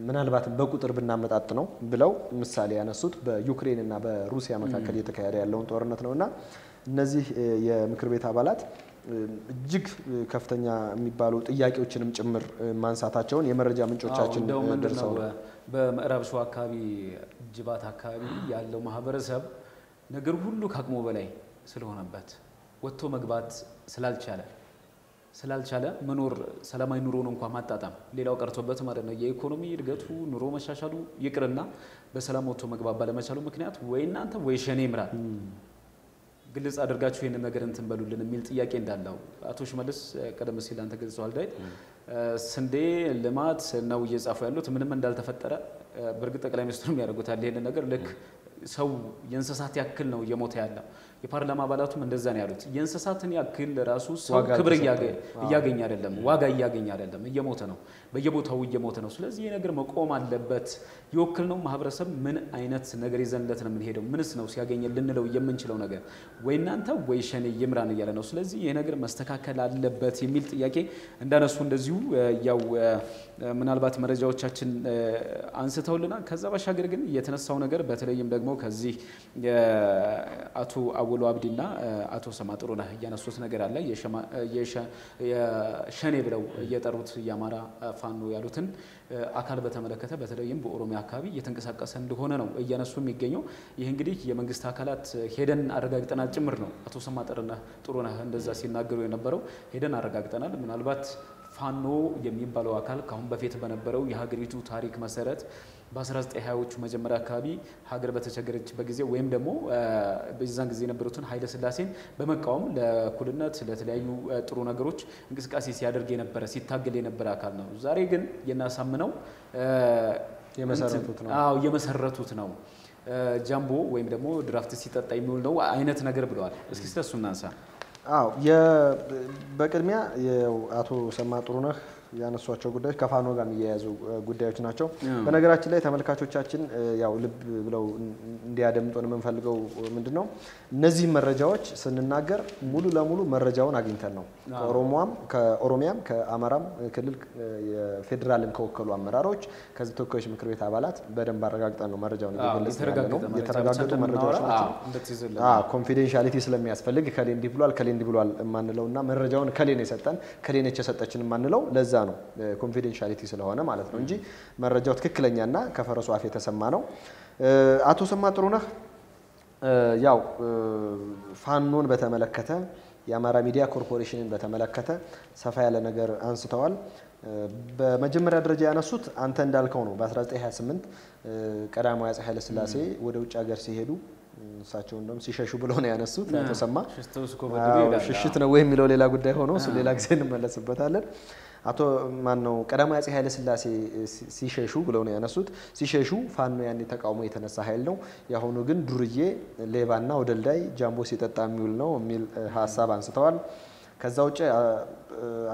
ምናልባትም በቁጥር ብናመጣጥ ነው ብለው ምሳሌ ያነሱት በዩክሬን እና በሩሲያ መካከል እየተካሄደ ያለውን ጦርነት ነው። እና እነዚህ የምክር ቤት አባላት እጅግ ከፍተኛ የሚባሉ ጥያቄዎችንም ጭምር ማንሳታቸውን የመረጃ ምንጮቻችን ደርሰው። በምዕራብ ሸዋ አካባቢ ጅባት አካባቢ ያለው ማህበረሰብ ነገር ሁሉ ከአቅሙ በላይ ስለሆነበት፣ ወጥቶ መግባት ስላልቻለ፣ መኖር ሰላማዊ ኑሮን እንኳን ማጣጣም ሌላው ቀርቶበት ማለት ነው። የኢኮኖሚ እድገቱ፣ ኑሮ መሻሻሉ ይቅርና በሰላም ወጥቶ መግባት ባለመቻሉ ምክንያት ወይ እናንተ ወይ ሸኔ ይምራል፣ ግልጽ አድርጋችሁ ይህንን ነገር እንትን በሉልን የሚል ጥያቄ እንዳለው አቶ ሽመልስ ቀደም ሲል አንተ ገልጸዋል። ዳዊት፣ ስንዴ ልማት ነው እየጻፉ ያሉት ምንም እንዳልተፈጠረ። በእርግጥ ጠቅላይ ሚኒስትሩም ያደርጉታል ይህንን ነገር። ልክ ሰው የእንስሳት ያክል ነው እየሞተ ያለው። የፓርላማ አባላቱም እንደዛ ነው ያሉት። የእንስሳትን ያክል ራሱ ሰው ክብር እያገኘ አይደለም፣ ዋጋ እያገኘ አይደለም፣ እየሞተ ነው፣ በየቦታው እየሞተ ነው። ስለዚህ ይህ ነገር መቆም አለበት። የወክልነው ማህበረሰብ ምን አይነት ነገር ይዘንለት ነው የምንሄደው? ምንስ ነው ሲያገኘ ልንለው የምንችለው ነገር? ወይ እናንተ ወይ ሸኔ ይምራን እያለ ነው። ስለዚህ ይህ ነገር መስተካከል አለበት የሚል ጥያቄ እንዳነሱ እንደዚሁ ያው ምናልባት መረጃዎቻችን አንስተውልናል። ከዛ ባሻገር ግን የተነሳው ነገር በተለይም ደግሞ ከዚህ አቶ አወሉ አብዲና አቶ ሰማ ጥሩነህ እያነሱት ነገር አለ። የሸኔ ብለው እየጠሩት የአማራ ፋኖ ያሉትን አካል በተመለከተ በተለይም በኦሮሚያ አካባቢ እየተንቀሳቀሰ እንደሆነ ነው እያነሱ የሚገኘው። ይህ እንግዲህ የመንግስት አካላት ሄደን አረጋግጠናል ጭምር ነው። አቶ ሰማ ጥሩነህ እንደዛ ሲናገሩ የነበረው ሄደን አረጋግጠናል፣ ምናልባት ፋኖ የሚባለው አካል ከአሁን በፊት በነበረው የሀገሪቱ ታሪክ መሰረት በ1920ዎቹ መጀመሪያ አካባቢ ሀገር በተቸገረችበት ጊዜ ወይም ደግሞ በዛን ጊዜ የነበሩትን ኃይለ ሥላሴን በመቃወም ለእኩልነት፣ ለተለያዩ ጥሩ ነገሮች እንቅስቃሴ ሲያደርግ የነበረ፣ ሲታገል የነበረ አካል ነው። ዛሬ ግን የናሳምነው የመሰረቱት ነው። አዎ፣ የመሰረቱት ነው። ጃምቦ ወይም ደግሞ ድራፍት ሲጠጣ የሚውል ነው አይነት ነገር ብለዋል። እስኪ ስለሱ እናንሳ። አዎ፣ በቅድሚያ አቶ ሰማ ጥሩነህ ያነሷቸው ጉዳዮች ከፋኖ ጋር የሚያያዙ ጉዳዮች ናቸው። በነገራችን ላይ ተመልካቾቻችን ያው ልብ ብለው እንዲያደምጡን የምንፈልገው ምንድን ነው፣ እነዚህ መረጃዎች ስንናገር ሙሉ ለሙሉ መረጃውን አግኝተን ነው። ከኦሮሚያም ከአማራም ክልል የፌዴራልን ከወከሉ አመራሮች፣ ከህዝብ ተወካዮች ምክር ቤት አባላት በደንብ አረጋግጠን ነው መረጃውን እየገለጽን ያለ ነው። የተረጋገጡ መረጃዎች ናቸው። Confidentiality ስለሚያስፈልግ ከሌ እንዲህ ብሏል፣ ከሌ እንዲህ ብሏል የማንለው እና መረጃውን ከሌ ነው የሰጠን፣ ከሌ ነች የሰጠችን የማንለው ለዛ ነው፣ confidentiality ስለሆነ ማለት ነው እንጂ መረጃው ትክክለኛና ከፈረሱ አፍ የተሰማ ነው። አቶ ሰማ ጥሩነህ ያው ፋኖን በተመለከተ፣ የአማራ ሚዲያ ኮርፖሬሽንን በተመለከተ ሰፋ ያለ ነገር አንስተዋል። በመጀመሪያ ደረጃ ያነሱት አንተ እንዳልከው ነው። በ1928 ቀዳማዊ አፄ ኃይለሥላሴ ወደ ውጭ ሀገር ሲሄዱ፣ እሳቸው እንደውም ሲሸሹ ብለው ነው ያነሱት። አቶ ሰማ ሽሽት ነው ወይ የሚለው ሌላ ጉዳይ ሆኖ እሱ ሌላ ጊዜ እንመለስበታለን። አቶ ማን ነው፣ ቀዳማዊ አፄ ኃይለ ሥላሴ ሲሸሹ ብለው ነው ያነሱት። ሲሸሹ ፋኖ ያኔ ተቃውሞ የተነሳ ኃይል ነው፣ የአሁኑ ግን ዱርዬ፣ ሌባና ወደልዳይ፣ ጃምቦ ሲጠጣ የሚውል ነው የሚል ሀሳብ አንስተዋል። ከዛ ውጭ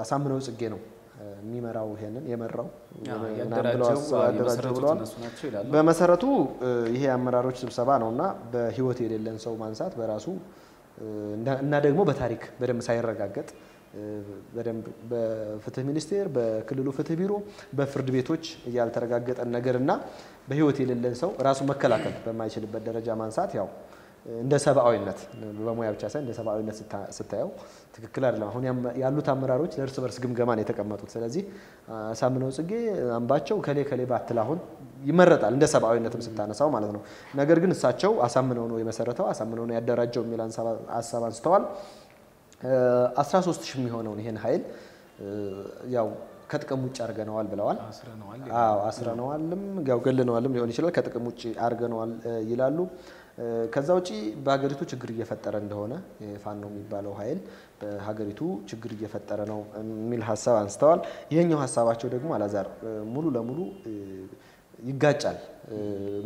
አሳምነው ጽጌ ነው የሚመራው፣ ይሄንን የመራው ያደራጀው ብለዋል። በመሰረቱ ይሄ የአመራሮች ስብሰባ ነው እና በህይወት የሌለን ሰው ማንሳት በራሱ እና ደግሞ በታሪክ በደንብ ሳይረጋገጥ፣ በደንብ በፍትህ ሚኒስቴር፣ በክልሉ ፍትህ ቢሮ፣ በፍርድ ቤቶች ያልተረጋገጠን ነገር እና በህይወት የሌለን ሰው ራሱ መከላከል በማይችልበት ደረጃ ማንሳት ያው እንደ ሰብአዊነት፣ በሙያ ብቻ ሳይሆን እንደ ሰብአዊነት ስታየው ትክክል አይደለም። አሁን ያሉት አመራሮች ለእርስ በርስ ግምገማ ነው የተቀመጡት። ስለዚህ አሳምነው ጽጌ፣ አምባቸው፣ ከሌ ከሌ ባትል አሁን ይመረጣል፣ እንደ ሰብአዊነትም ስታነሳው ማለት ነው። ነገር ግን እሳቸው አሳምነው ነው የመሰረተው፣ አሳምነው ነው ያደራጀው የሚል ሀሳብ አንስተዋል። 13 ሺህ የሚሆነውን ይሄን ኃይል ያው ከጥቅም ውጭ አድርገነዋል ብለዋል። አዎ፣ አስረነዋልም ያው ገለነዋልም ሊሆን ይችላል። ከጥቅም ውጭ አድርገነዋል ይላሉ። ከዛ ውጪ በሀገሪቱ ችግር እየፈጠረ እንደሆነ፣ ፋኖ የሚባለው ኃይል በሀገሪቱ ችግር እየፈጠረ ነው የሚል ሀሳብ አንስተዋል። ይሄኛው ሀሳባቸው ደግሞ አላዛር ሙሉ ለሙሉ ይጋጫል።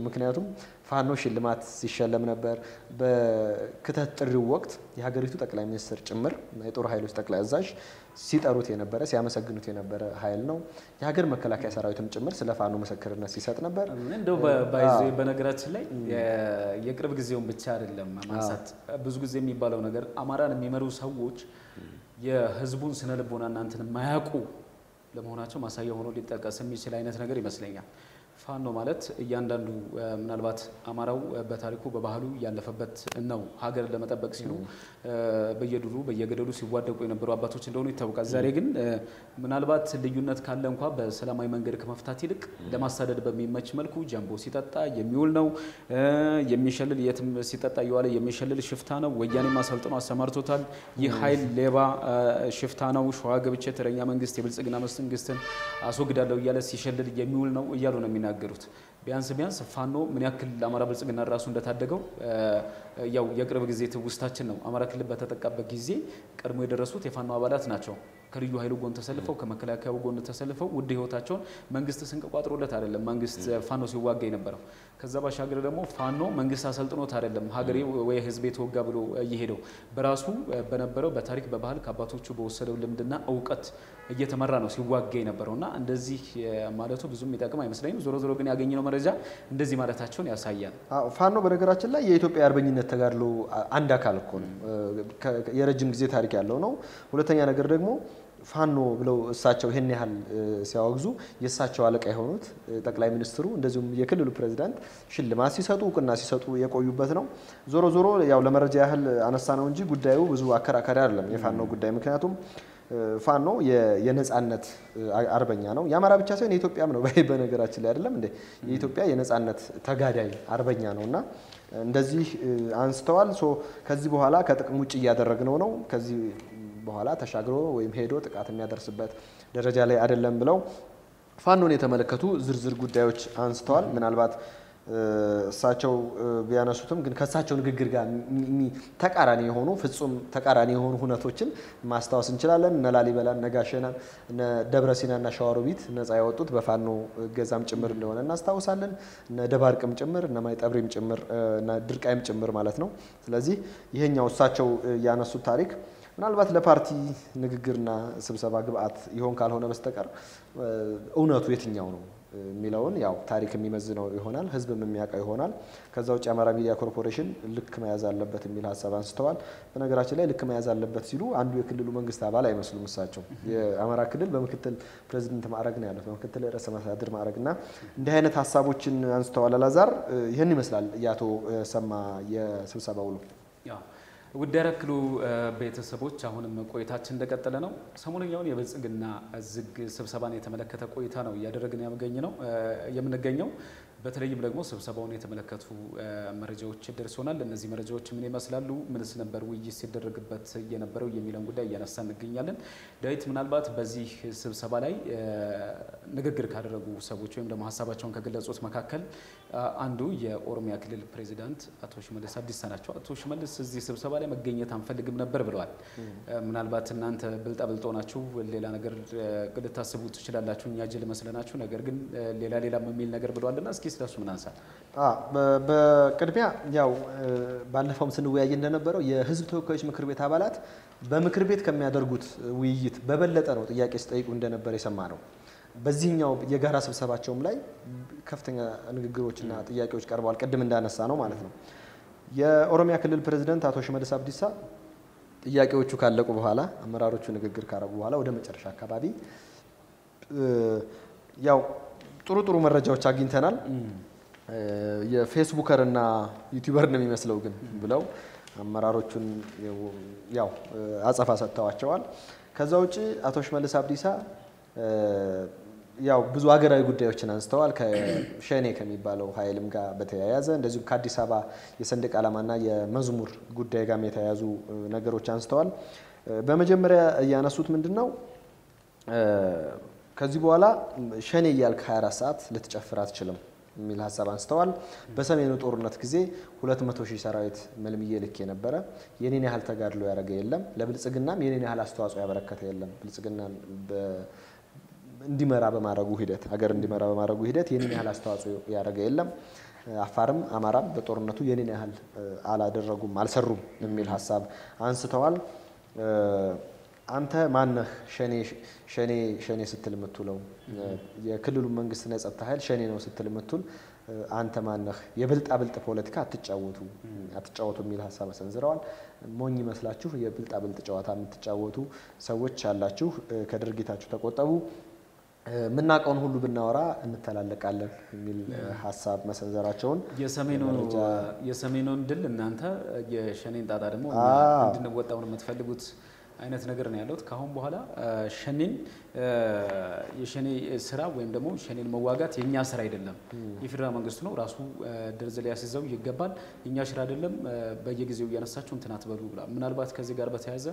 ምክንያቱም ፋኖ ሽልማት ሲሸለም ነበር። በክተት ጥሪው ወቅት የሀገሪቱ ጠቅላይ ሚኒስትር ጭምር፣ የጦር ኃይሎች ጠቅላይ አዛዥ ሲጠሩት የነበረ፣ ሲያመሰግኑት የነበረ ኃይል ነው። የሀገር መከላከያ ሰራዊትም ጭምር ስለ ፋኖ ምስክርነት ሲሰጥ ነበር። እንደው ባይዞ በነገራችን ላይ የቅርብ ጊዜውን ብቻ አይደለም ማንሳት፣ ብዙ ጊዜ የሚባለው ነገር አማራን የሚመሩ ሰዎች የህዝቡን ስነ ልቦና እናንተን የማያውቁ ለመሆናቸው ማሳያ ሆኖ ሊጠቀስ የሚችል አይነት ነገር ይመስለኛል። ፋኖ ማለት እያንዳንዱ ምናልባት አማራው በታሪኩ በባህሉ ያለፈበት ነው። ሀገር ለመጠበቅ ሲሉ በየዱሩ በየገደሉ ሲዋደቁ የነበሩ አባቶች እንደሆኑ ይታወቃል። ዛሬ ግን ምናልባት ልዩነት ካለ እንኳ በሰላማዊ መንገድ ከመፍታት ይልቅ ለማሳደድ በሚመች መልኩ ጃምቦ ሲጠጣ የሚውል ነው፣ የሚሸልል፣ የትም ሲጠጣ እየዋለ የሚሸልል ሽፍታ ነው። ወያኔም አሰልጥኖ አሰማርቶታል። ይህ ኃይል ሌባ ሽፍታ ነው። ሸዋ ገብቼ ተረኛ መንግስት የብልጽግና መንግስትን አስወግዳለሁ እያለ ሲሸልል የሚውል ነው እያሉ ነው የሚናገሩት። ቢያንስ ቢያንስ ፋኖ ምን ያክል ለአማራ ብልጽግና ራሱ እንደታደገው ያው የቅርብ ጊዜ ትውስታችን ነው። አማራ ክልል በተጠቃበት ጊዜ ቀድሞ የደረሱት የፋኖ አባላት ናቸው። ከልዩ ኃይሉ ጎን ተሰልፈው፣ ከመከላከያው ጎን ተሰልፈው ውድ ህይወታቸውን፣ መንግስት ስንቅ ቋጥሮለት አይደለም መንግስት ፋኖ ሲዋጋ የነበረው። ከዛ ባሻገር ደግሞ ፋኖ መንግስት አሰልጥኖት አይደለም ሀገሬ ወይ ህዝቤ ተወጋ ብሎ እየሄደው፣ በራሱ በነበረው በታሪክ፣ በባህል፣ ከአባቶቹ በወሰደው ልምድና እውቀት እየተመራ ነው ሲዋጋ የነበረው እና እንደዚህ ማለቱ ብዙም የሚጠቅም አይመስለኝም። ዞሮ ዞሮ ግን ያገኘነው መረጃ እንደዚህ ማለታቸውን ያሳያል። ፋኖ በነገራችን ላይ የኢትዮጵያ አርበኝነት ተጋድሎ አንድ አካል እኮ ነው። የረጅም ጊዜ ታሪክ ያለው ነው። ሁለተኛ ነገር ደግሞ ፋኖ ብለው እሳቸው ይህን ያህል ሲያወግዙ የእሳቸው አለቃ የሆኑት ጠቅላይ ሚኒስትሩ እንደዚሁም የክልሉ ፕሬዚዳንት ሽልማት ሲሰጡ፣ እውቅና ሲሰጡ የቆዩበት ነው። ዞሮ ዞሮ ያው ለመረጃ ያህል አነሳ ነው እንጂ ጉዳዩ ብዙ አከራካሪ አይደለም የፋኖ ጉዳይ። ምክንያቱም ፋኖ የነጻነት አርበኛ ነው። የአማራ ብቻ ሳይሆን የኢትዮጵያም ነው። በነገራችን ላይ አይደለም እንዴ? የኢትዮጵያ የነጻነት ተጋዳይ አርበኛ ነው እና እንደዚህ አንስተዋል። So ከዚህ በኋላ ከጥቅም ውጭ እያደረግነው ነው። ከዚህ በኋላ ተሻግሮ ወይም ሄዶ ጥቃት የሚያደርስበት ደረጃ ላይ አይደለም ብለው ፋኖን የተመለከቱ ዝርዝር ጉዳዮች አንስተዋል። ምናልባት እሳቸው ቢያነሱትም ግን ከእሳቸው ንግግር ጋር ተቃራኒ የሆኑ፣ ፍጹም ተቃራኒ የሆኑ ሁነቶችን ማስታወስ እንችላለን። እነ ላሊበላን፣ እነ ጋሸናን፣ እነ ደብረ ሲናና ሸዋሮቢት ነጻ ያወጡት በፋኖ እገዛም ጭምር እንደሆነ እናስታውሳለን። እነ ደባርቅም ጭምር፣ እነ ማይጠብሪም ጭምር፣ እነ ድርቃይም ጭምር ማለት ነው። ስለዚህ ይሄኛው እሳቸው ያነሱት ታሪክ ምናልባት ለፓርቲ ንግግርና ስብሰባ ግብአት ይሆን ካልሆነ በስተቀር እውነቱ የትኛው ነው የሚለውን ያው ታሪክ የሚመዝነው ይሆናል፣ ህዝብም የሚያውቀው ይሆናል። ከዛ ውጭ የአማራ ሚዲያ ኮርፖሬሽን ልክ መያዝ አለበት የሚል ሀሳብ አንስተዋል። በነገራችን ላይ ልክ መያዝ አለበት ሲሉ አንዱ የክልሉ መንግስት አባል አይመስሉም። እሳቸው የአማራ ክልል በምክትል ፕሬዚደንት ማዕረግ ነው ያሉት፣ በምክትል ርዕሰ መስተዳድር ማዕረግ እና እንዲህ አይነት ሀሳቦችን አንስተዋል። አላዛር፣ ይህን ይመስላል የአቶ ሰማ የስብሰባ ውሎ። ውድ የአራት ኪሎ ቤተሰቦች፣ አሁንም ቆይታችን እንደቀጠለ ነው። ሰሞነኛውን የብልጽግና ዝግ ስብሰባን የተመለከተ ቆይታ ነው እያደረግን ያገኝ ነው የምንገኘው። በተለይም ደግሞ ስብሰባውን የተመለከቱ መረጃዎች ደርሶናል። እነዚህ መረጃዎች ምን ይመስላሉ? ምንስ ነበር ውይይት ሲደረግበት የነበረው የሚለውን ጉዳይ እያነሳ እንገኛለን። ዳዊት፣ ምናልባት በዚህ ስብሰባ ላይ ንግግር ካደረጉ ሰዎች ወይም ደግሞ ሀሳባቸውን ከገለጹት መካከል አንዱ የኦሮሚያ ክልል ፕሬዚዳንት አቶ ሽመልስ አብዲሳ ናቸው። አቶ ሽመልስ እዚህ ስብሰባ ላይ መገኘት አንፈልግም ነበር ብለዋል። ምናልባት እናንተ ብልጣብልጦ ናችሁ፣ ሌላ ነገር ልታስቡ ትችላላችሁ፣ እኛ ጅል መስለናችሁ፣ ነገር ግን ሌላ ሌላም የሚል ነገር ብለዋልና እስኪ ስለሱ ምን አንሳል? በቅድሚያ ያው ባለፈውም ስንወያይ እንደነበረው የህዝብ ተወካዮች ምክር ቤት አባላት በምክር ቤት ከሚያደርጉት ውይይት በበለጠ ነው ጥያቄ ሲጠይቁ እንደነበር የሰማ ነው። በዚህኛው የጋራ ስብሰባቸውም ላይ ከፍተኛ ንግግሮችና ጥያቄዎች ቀርበዋል። ቅድም እንዳነሳ ነው ማለት ነው። የኦሮሚያ ክልል ፕሬዚደንት አቶ ሽመልስ አብዲሳ ጥያቄዎቹ ካለቁ በኋላ፣ አመራሮቹ ንግግር ካረጉ በኋላ ወደ መጨረሻ አካባቢ ያው ጥሩ ጥሩ መረጃዎች አግኝተናል፣ የ Facebooker እና YouTuber ነው የሚመስለው ግን ብለው አመራሮቹን ያው አጸፋ ሰጥተዋቸዋል። ከዛ ውጭ አቶ ሽመልስ አብዲሳ ያው ብዙ ሀገራዊ ጉዳዮችን አንስተዋል። ከሸኔ ከሚባለው ኃይልም ጋር በተያያዘ፣ እንደዚሁም ከአዲስ አበባ የሰንደቅ ዓላማና የመዝሙር ጉዳይ ጋርም የተያያዙ ነገሮች አንስተዋል። በመጀመሪያ ያነሱት ምንድን ነው? ከዚህ በኋላ ሸኔ እያልክ 24 ሰዓት ልትጨፍር አትችልም የሚል ሀሳብ አንስተዋል። በሰሜኑ ጦርነት ጊዜ 200 ሺህ ሰራዊት መልምዬ ልኬ ነበረ። የኔን ያህል ተጋድሎ ያደረገ የለም። ለብልጽግናም የኔን ያህል አስተዋጽኦ ያበረከተ የለም። ብልጽግናን እንዲመራ በማድረጉ ሂደት፣ ሀገር እንዲመራ በማድረጉ ሂደት የኔን ያህል አስተዋጽኦ ያደረገ የለም። አፋርም አማራም በጦርነቱ የኔን ያህል አላደረጉም፣ አልሰሩም የሚል ሀሳብ አንስተዋል። አንተ ማነህ ሸኔ ሸኔ ሸኔ ስትል የምትውለው? የክልሉ መንግስትና የጸጥታ ኃይል ሸኔ ነው ስትል የምትውል አንተ ማነህ? የብልጣብልጥ ፖለቲካ አትጫወቱ አትጫወቱ የሚል ሀሳብ ሰንዝረዋል። ሞኝ ይመስላችሁ የብልጣብልጥ ጨዋታ የምትጫወቱ ሰዎች አላችሁ፣ ከድርጊታችሁ ተቆጠቡ፣ የምናውቀውን ሁሉ ብናወራ እንተላለቃለን የሚል ሀሳብ መሰንዘራቸውን የሰሜኑን ድል እናንተ፣ የሸኔን ጣጣ ደግሞ እንድንወጣው ነው የምትፈልጉት አይነት ነገር ነው ያሉት። ከአሁን በኋላ ሸኔን የሸኔ ስራ ወይም ደግሞ ሸኔን መዋጋት የእኛ ስራ አይደለም፣ የፌዴራል መንግስቱ ነው ራሱ ደርዝ ሊያስይዘው ይገባል። የእኛ ስራ አይደለም፣ በየጊዜው እያነሳችሁ እንትን አትበሉ ብሏል። ምናልባት ከዚህ ጋር በተያያዘ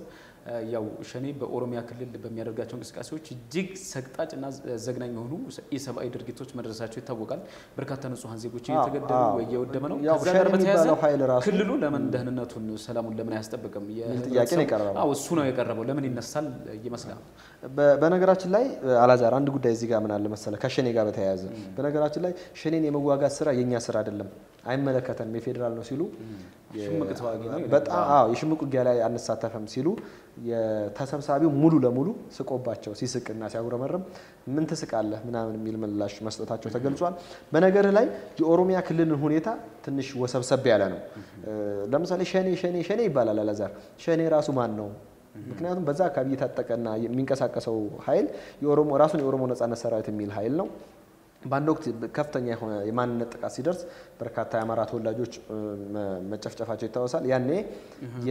ያው ሸኔ በኦሮሚያ ክልል በሚያደርጋቸው እንቅስቃሴዎች እጅግ ሰቅጣጭ እና ዘግናኝ የሆኑ ኢሰብአዊ ድርጊቶች መድረሳቸው ይታወቃል። በርካታ ንጹሐን ዜጎች እየተገደሉ እየወደመ ነው። ከዛ ጋር በተያያዘ ክልሉ ለምን ደህንነቱን ሰላሙን ለምን አያስጠብቅም? ጥያቄ ነው የቀረበው። እሱ ነው የቀረበው። ለምን ይነሳል ይመስላል። በነገራችን ላይ አላዛር፣ አንድ ጉዳይ እዚህ ጋር ምን አለ መሰለህ፣ ከሸኔ ጋር በተያያዘ፣ በነገራችን ላይ ሸኔን የመዋጋት ስራ የኛ ስራ አይደለም፣ አይመለከተንም፣ የፌዴራል ነው ሲሉ፣ ሽምቅ ተዋጊ ነው፣ በጣም አዎ፣ የሽምቅ ውጊያ ላይ አንሳተፍም ሲሉ የተሰብሳቢው ሙሉ ለሙሉ ስቆባቸው ሲስቅና ሲያጉረመርም ምን ትስቃለህ ምናምን የሚል ምላሽ መስጠታቸው ተገልጿል። በነገርህ ላይ የኦሮሚያ ክልልን ሁኔታ ትንሽ ወሰብሰብ ያለ ነው። ለምሳሌ ሸኔ ሸኔ ሸኔ ይባላል። አላዛር፣ ሸኔ ራሱ ማን ነው? ምክንያቱም በዛ አካባቢ እየታጠቀና የሚንቀሳቀሰው ኃይል የኦሮሞ ራሱን የኦሮሞ ነጻነት ሰራዊት የሚል ኃይል ነው። በአንድ ወቅት ከፍተኛ የሆነ የማንነት ጥቃት ሲደርስ በርካታ የአማራ ተወላጆች መጨፍጨፋቸው ይታወሳል። ያኔ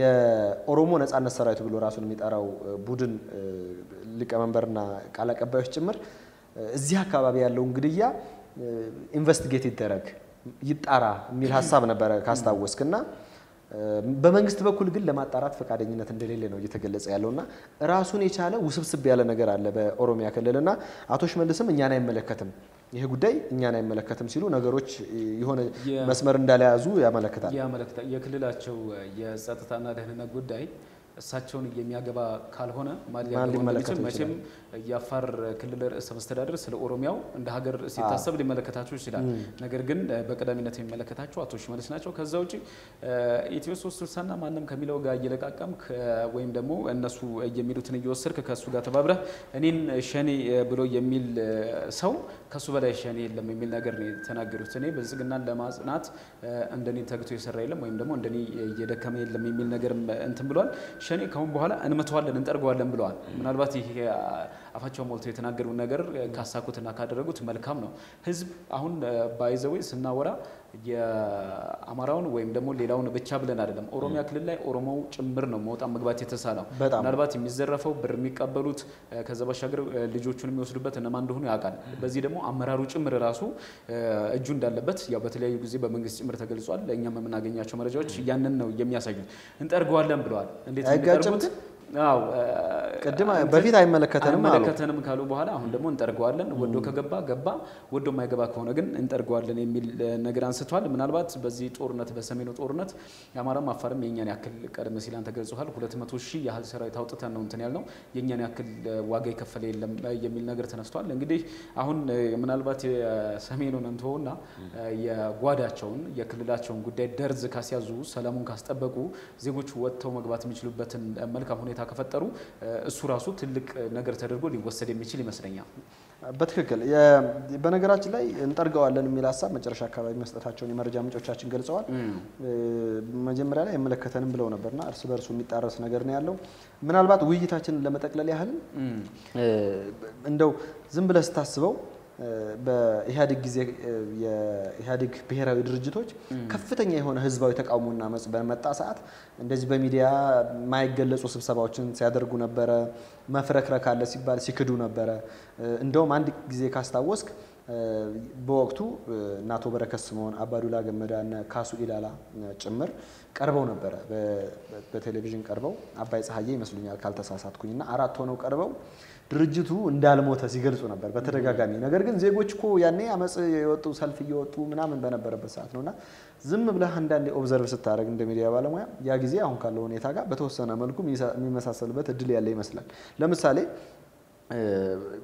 የኦሮሞ ነጻነት ሰራዊት ብሎ ራሱን የሚጠራው ቡድን ሊቀመንበርና ቃል አቀባዮች ጭምር እዚህ አካባቢ ያለውን ግድያ investigate ይደረግ፣ ይጣራ የሚል ሀሳብ ነበረ ካስታወስክ እና በመንግስት በኩል ግን ለማጣራት ፈቃደኝነት እንደሌለ ነው እየተገለጸ ያለውና ራሱን የቻለ ውስብስብ ያለ ነገር አለ በኦሮሚያ ክልልና አቶ ሽመልስም እኛን አይመለከትም ይሄ ጉዳይ እኛን አይመለከትም ሲሉ ነገሮች የሆነ መስመር እንዳልያዙ ያመለክታል። የክልላቸው የጸጥታና ደህንነት ጉዳይ እሳቸውን የሚያገባ ካልሆነ ማን ሊመለከተው መቼም የአፋር ክልል ርዕሰ መስተዳድር ስለ ኦሮሚያው እንደ ሀገር ሲታሰብ ሊመለከታቸው ይችላል። ነገር ግን በቀዳሚነት የሚመለከታቸው አቶ ሽመልስ ናቸው። ከዛ ውጪ ኢትዮ 360 እና ማንም ከሚለው ጋር እየለቃቀምክ ወይም ደግሞ እነሱ የሚሉትን እየወሰድክ ከሱ ጋር ተባብረህ እኔን ሸኔ ብሎ የሚል ሰው ከሱ በላይ ሸኔ የለም የሚል ነገር ነው የተናገሩት። እኔ ብልጽግናን ለማጽናት እንደኔ ተግቶ የሰራ የለም ወይም ደግሞ እንደኔ እየደከመ የለም የሚል ነገር እንትን ብሏል። ሸኔ ካሁን በኋላ እንመተዋለን እንጠርገዋለን ብለዋል። ምናልባት ይሄ አፋቸው ሞልተው የተናገሩ ነገር ካሳኩትና ካደረጉት መልካም ነው። ህዝብ አሁን ባይዘዌ ስናወራ የአማራውን ወይም ደግሞ ሌላውን ብቻ ብለን አይደለም። ኦሮሚያ ክልል ላይ ኦሮሞው ጭምር ነው መውጣት መግባት የተሳለው። ምናልባት የሚዘረፈው ብር የሚቀበሉት ከዛ ባሻገር ልጆቹን የሚወስዱበት እነማን እንደሆኑ ያውቃል። በዚህ ደግሞ አመራሩ ጭምር ራሱ እጁ እንዳለበት ያው በተለያዩ ጊዜ በመንግስት ጭምር ተገልጿል። እኛም የምናገኛቸው መረጃዎች ያንን ነው የሚያሳዩት። እንጠርገዋለን ብለዋል። እንዴት አይጋጭም? አው ቅድም በፊት አይመለከተንም አሉ። አይመለከተንም ካሉ በኋላ አሁን ደግሞ እንጠርገዋለን፣ ወዶ ከገባ ገባ፣ ወዶ የማይገባ ከሆነ ግን እንጠርገዋለን የሚል ነገር አንስቷል። ምናልባት በዚህ ጦርነት በሰሜኑ ጦርነት የአማራም አፋርም የኛን ያክል ቀደም ሲል አንተ ገልጸሃል 200,000 ያህል ሰራዊት አውጥተን ነው እንትን ያልነው የኛን ያክል ዋጋ የከፈለ የለም የሚል ነገር ተነስቷል። እንግዲህ አሁን ምናልባት የሰሜኑን እንተውና የጓዳቸውን የክልላቸውን ጉዳይ ደርዝ ካስያዙ ሰላሙን ካስጠበቁ ዜጎች ወጥተው መግባት የሚችሉበትን መልካም ሁኔታ ከፈጠሩ እሱ ራሱ ትልቅ ነገር ተደርጎ ሊወሰድ የሚችል ይመስለኛል። በትክክል በነገራችን ላይ እንጠርገዋለን የሚል ሀሳብ መጨረሻ አካባቢ መስጠታቸውን የመረጃ ምንጮቻችን ገልጸዋል። መጀመሪያ ላይ አይመለከተንም ብለው ነበርና እርስ በርሱ የሚጣረስ ነገር ነው ያለው። ምናልባት ውይይታችንን ለመጠቅለል ያህል እንደው ዝም ብለህ ስታስበው በኢህአዴግ ጊዜ የኢህአዴግ ብሔራዊ ድርጅቶች ከፍተኛ የሆነ ህዝባዊ ተቃውሞና አመጽ በመጣ ሰዓት እንደዚህ በሚዲያ የማይገለጹ ስብሰባዎችን ሲያደርጉ ነበረ። መፍረክረክ አለ ሲባል ሲክዱ ነበረ። እንደውም አንድ ጊዜ ካስታወስክ በወቅቱ እነ አቶ በረከት ስምኦን፣ አባዱላ ገመዳ እና ካሱ ኢላላ ጭምር ቀርበው ነበረ። በቴሌቪዥን ቀርበው አባይ ፀሐዬ ይመስሉኛል ካልተሳሳትኩኝና አራት ሆነው ቀርበው ድርጅቱ እንዳልሞተ ሲገልጹ ነበር በተደጋጋሚ። ነገር ግን ዜጎች እኮ ያኔ አመጽ የወጡ ሰልፍ እየወጡ ምናምን በነበረበት ሰዓት ነውና ዝም ብለህ አንዳንዴ observe ስታደርግ እንደ ሚዲያ ባለሙያ ያ ጊዜ አሁን ካለው ሁኔታ ጋር በተወሰነ መልኩ የሚመሳሰልበት እድል ያለ ይመስላል። ለምሳሌ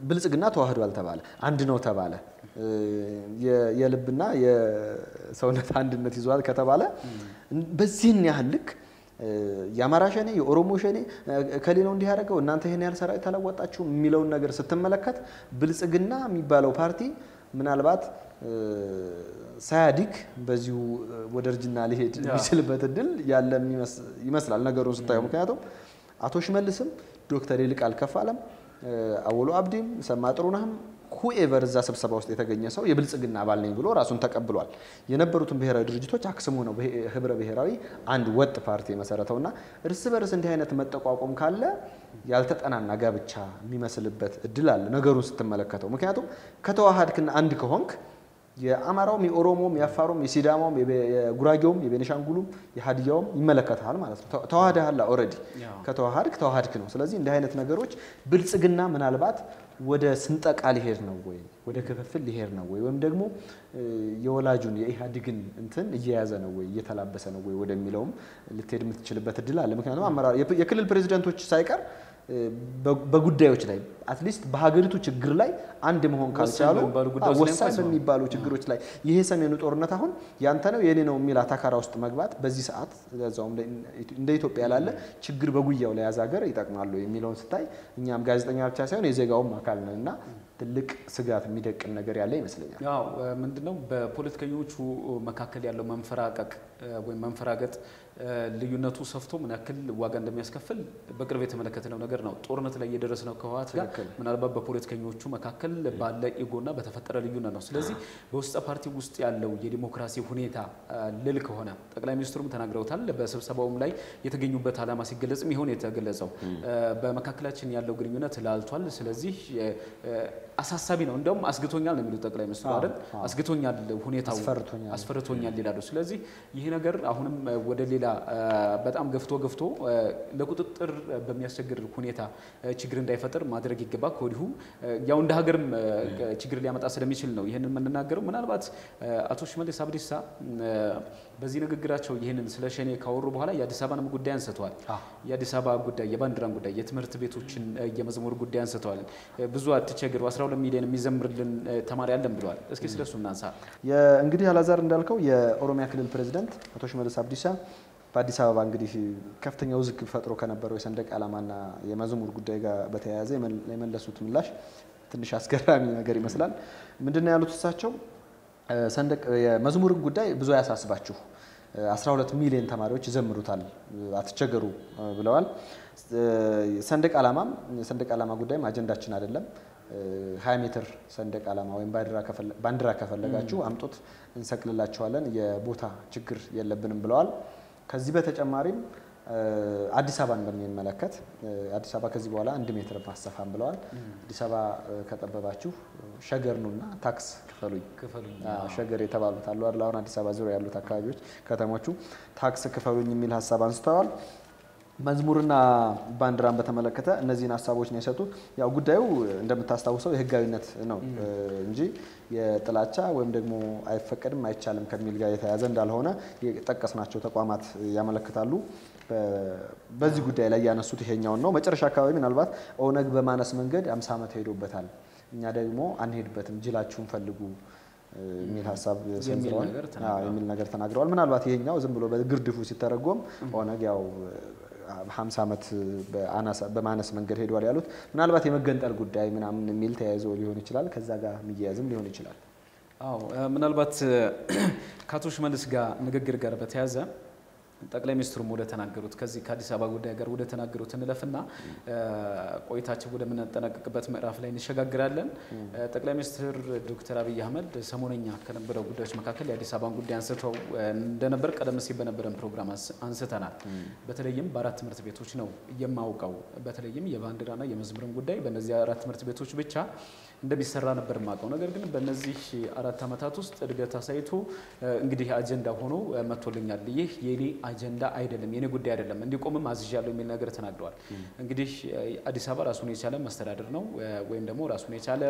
ብልጽግና ተዋህዷል ተባለ፣ አንድ ነው ተባለ፣ የልብና የሰውነት አንድነት ይዟል ከተባለ በዚህን ያህል ልክ የአማራ ሸኔ የኦሮሞ ሸኔ ከሌላው እንዲህ ያደረገው እናንተ ይሄን ያህል ሰራዊት አላዋጣችሁ የሚለውን ነገር ስትመለከት ብልጽግና የሚባለው ፓርቲ ምናልባት ሳያድግ በዚሁ ወደ እርጅና ሊሄድ የሚችልበት እድል ያለ ይመስላል ነገሩን ስታየው። ምክንያቱም አቶ ሽመልስም ዶክተር ይልቃል ከፋለም አወሉ አብዲም ሰማ ጥሩነህም whoever እዛ ስብሰባ ውስጥ የተገኘ ሰው የብልጽግና አባል ነኝ ብሎ ራሱን ተቀብሏል። የነበሩትን ብሔራዊ ድርጅቶች አክስሞ ነው ህብረ ብሔራዊ አንድ ወጥ ፓርቲ የመሰረተውና እርስ በርስ እንዲህ አይነት መጠቋቆም ካለ ያልተጠናና ጋብቻ የሚመስልበት እድል አለ ነገሩን ስትመለከተው። ምክንያቱም ከተዋሃድክና አንድ ከሆንክ የአማራውም የኦሮሞውም የአፋሩም የሲዳማውም የጉራጌውም የቤኒሻንጉሉም የሀዲያውም ይመለከታል ማለት ነው። ተዋህደሃል already ከተዋሃድክ ተዋሃድክ ነው። ስለዚህ እንዲህ አይነት ነገሮች ብልጽግና ምናልባት ወደ ስንጠቃ ሊሄድ ነው ወይ ወደ ክፍፍል ሊሄድ ነው ወይ ወይም ደግሞ የወላጁን የኢህአዴግን እንትን እየያዘ ነው ወይ እየተላበሰ ነው ወይ ወደሚለውም ልትሄድ የምትችልበት እድል አለ። ምክንያቱም አመራር የክልል ፕሬዚደንቶች ሳይቀር በጉዳዮች ላይ at least በሀገሪቱ ችግር ላይ አንድ መሆን ካልቻሉ ወሳኝ በሚባሉ ችግሮች ላይ ይሄ ሰሜኑ ጦርነት አሁን ያንተ ነው የኔ ነው የሚል አታካራ ውስጥ መግባት በዚህ ሰዓት ለዛውም እንደ ኢትዮጵያ ላለ ችግር በጉያው ላይ ያዘ ሀገር ይጠቅማሉ የሚለውን ስታይ እኛም ጋዜጠኛ ብቻ ሳይሆን የዜጋውም አካል ነንና ትልቅ ስጋት የሚደቅን ነገር ያለ ይመስለኛል። ያው ምንድነው በፖለቲከኞቹ መካከል ያለው መንፈራቀቅ ወይም መንፈራገጥ ልዩነቱ ሰፍቶ ምን ያክል ዋጋ እንደሚያስከፍል በቅርብ የተመለከትነው ነገር ነው። ጦርነት ላይ እየደረስነው ከህወሓት ጋር ምናልባት በፖለቲከኞቹ መካከል ባለ ኢጎና በተፈጠረ ልዩነት ነው። ስለዚህ በውስጠ ፓርቲ ውስጥ ያለው የዲሞክራሲ ሁኔታ ልል ከሆነ ጠቅላይ ሚኒስትሩም ተናግረውታል። በስብሰባውም ላይ የተገኙበት ዓላማ ሲገለጽም ይሆን የተገለጸው በመካከላችን ያለው ግንኙነት ላልቷል። ስለዚህ አሳሳቢ ነው፣ እንደውም አስግቶኛል ነው የሚሉት ጠቅላይ ሚኒስትሩ አይደል? አስግቶኛል፣ ሁኔታው አስፈርቶኛል ይላሉ። ስለዚህ ይሄ ነገር አሁንም ወደ ሌላ ሌላ በጣም ገፍቶ ገፍቶ ለቁጥጥር በሚያስቸግር ሁኔታ ችግር እንዳይፈጠር ማድረግ ይገባ። ከወዲሁ ያው እንደ ሀገርም ችግር ሊያመጣ ስለሚችል ነው ይህንን የምንናገረው። ምናልባት አቶ ሽመልስ አብዲሳ በዚህ ንግግራቸው ይህንን ስለ ሸኔ ካወሩ በኋላ የአዲስ አበባንም ጉዳይ አንስተዋል። የአዲስ አበባ ጉዳይ፣ የባንዲራን ጉዳይ፣ የትምህርት ቤቶችን የመዝሙር ጉዳይ አንስተዋል። ብዙ አትቸገሩ፣ 12 ሚሊዮን የሚዘምርልን ተማሪ አለን ብለዋል። እስኪ ስለሱ እናንሳ። እንግዲህ አላዛር እንዳልከው የኦሮሚያ ክልል ፕሬዚደንት አቶ ሽመልስ አብዲሳ በአዲስ አበባ እንግዲህ ከፍተኛ ውዝግብ ፈጥሮ ከነበረው የሰንደቅ ዓላማና የመዝሙር ጉዳይ ጋር በተያያዘ የመለሱት ምላሽ ትንሽ አስገራሚ ነገር ይመስላል። ምንድነው ያሉት እሳቸው? ሰንደቅ የመዝሙርን ጉዳይ ብዙ አያሳስባችሁ፣ 12 ሚሊዮን ተማሪዎች ይዘምሩታል፣ አትቸገሩ ብለዋል። ሰንደቅ ዓላማም ሰንደቅ ዓላማ ጉዳይም አጀንዳችን አይደለም። 20 ሜትር ሰንደቅ ዓላማ ወይም ባንዲራ ከፈለጋችሁ አምጡት እንሰቅልላችኋለን፣ የቦታ ችግር የለብንም ብለዋል። ከዚህ በተጨማሪም አዲስ አበባን በሚመለከት አዲስ አበባ ከዚህ በኋላ 1 ሜትር ማሰፋም ብለዋል። አዲስ አበባ ከጠበባችሁ ሸገር ኑና ታክስ ክፈሉኝ። ሸገር የተባሉት አሉ አይደል? አሁን አዲስ አበባ ዙሪያ ያሉት አካባቢዎች ከተሞቹ ታክስ ክፈሉኝ የሚል ሀሳብ አንስተዋል። መዝሙርና ባንዲራን በተመለከተ እነዚህን ሀሳቦች ነው የሰጡት። ያው ጉዳዩ እንደምታስታውሰው የህጋዊነት ነው እንጂ የጥላቻ ወይም ደግሞ አይፈቀድም አይቻልም ከሚል ጋር የተያያዘ እንዳልሆነ የጠቀስናቸው ተቋማት ያመለክታሉ። በዚህ ጉዳይ ላይ ያነሱት ይሄኛውን ነው። መጨረሻ አካባቢ ምናልባት ኦነግ በማነስ መንገድ 50 ዓመት ሄዶበታል፣ እኛ ደግሞ አንሄድበትም፣ ጅላችሁን ፈልጉ የሚል ሀሳብ ሰንዝረዋል የሚል ነገር ተናግረዋል። ምናልባት ይሄኛው ዝም ብሎ በግርድፉ ሲተረጎም ኦነግ ያው 50 ዓመት በማነስ መንገድ ሄዷል ያሉት ምናልባት የመገንጠል ጉዳይ ምናምን የሚል ተያይዞ ሊሆን ይችላል። ከዛ ጋር የሚያያዝም ሊሆን ይችላል። አዎ ምናልባት ከአቶ ሽመልስ ጋር ንግግር ጋር በተያያዘ ጠቅላይ ሚኒስትሩም ወደ ተናገሩት ከዚህ ከአዲስ አበባ ጉዳይ ጋር ወደ ተናገሩት እንለፍና ቆይታችን ወደ ምናጠናቀቅበት ምዕራፍ ላይ እንሸጋግራለን። ጠቅላይ ሚኒስትር ዶክተር አብይ አህመድ ሰሞነኛ ከነበረው ጉዳዮች መካከል የአዲስ አበባን ጉዳይ አንስተው እንደነበር ቀደም ሲል በነበረን ፕሮግራም አንስተናል። በተለይም በአራት ትምህርት ቤቶች ነው የማውቀው። በተለይም የባንዲራና የመዝሙርን ጉዳይ በእነዚህ አራት ትምህርት ቤቶች ብቻ እንደሚሰራ ነበር የማውቀው። ነገር ግን በእነዚህ 4 ዓመታት ውስጥ እድገት አሳይቶ እንግዲህ አጀንዳ ሆኖ መጥቶልኛል። ይህ የኔ አጀንዳ አይደለም፣ የኔ ጉዳይ አይደለም፣ እንዲቆምም አዝዣለሁ የሚል ነገር ተናግረዋል። እንግዲህ አዲስ አበባ ራሱን የቻለ መስተዳድር ነው ወይም ደግሞ ራሱን የቻለ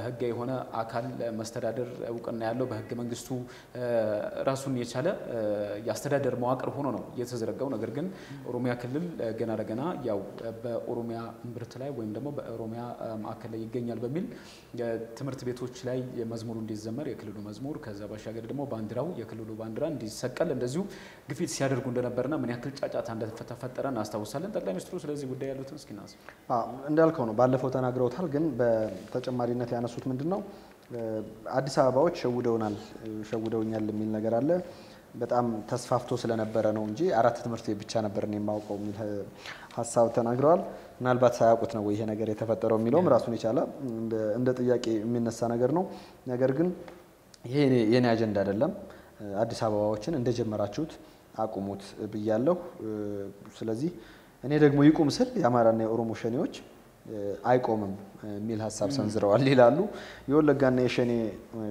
ህጋዊ የሆነ አካል መስተዳድር እውቅና ያለው በህገ መንግስቱ ራሱን የቻለ የአስተዳደር መዋቅር ሆኖ ነው የተዘረጋው። ነገር ግን ኦሮሚያ ክልል ገና ለገና ያው በኦሮሚያ እምብርት ላይ ወይም ደግሞ በኦሮሚያ ማዕከል ላይ ይገኛል በሚል ትምህርት ቤቶች ላይ መዝሙሩ እንዲዘመር የክልሉ መዝሙር፣ ከዛ ባሻገር ደግሞ ባንዲራው የክልሉ ባንዲራ እንዲሰቀል እንደዚሁ ግፊት ሲያደርጉ እንደነበርና ምን ያክል ጫጫታ እንደተፈጠረ እናስታውሳለን። ጠቅላይ ሚኒስትሩ ስለዚህ ጉዳይ ያሉትን እስኪ እናንሳ። እንዳልከው ነው፣ ባለፈው ተናግረውታል። ግን በተጨማሪነት ያነሱት ምንድነው አዲስ አበባዎች ሸውደውናል፣ ሸውደውኛል የሚል ነገር አለ። በጣም ተስፋፍቶ ስለነበረ ነው እንጂ 4 ትምህርት ቤት ብቻ ነበር እኔ የማውቀው የሚል ሀሳብ ተናግረዋል። ምናልባት ሳያውቁት ነው ይሄ ነገር የተፈጠረው የሚለውም ራሱን የቻለ እንደ ጥያቄ የሚነሳ ነገር ነው። ነገር ግን ይሄ የኔ አጀንዳ አይደለም፣ አዲስ አበባዎችን እንደጀመራችሁት አቁሙት ብያለሁ። ስለዚህ እኔ ደግሞ ይቁም ስል የአማራና የኦሮሞ ሸኔዎች አይቆምም የሚል ሀሳብ ሰንዝረዋል ይላሉ። የወለጋና የሸኔ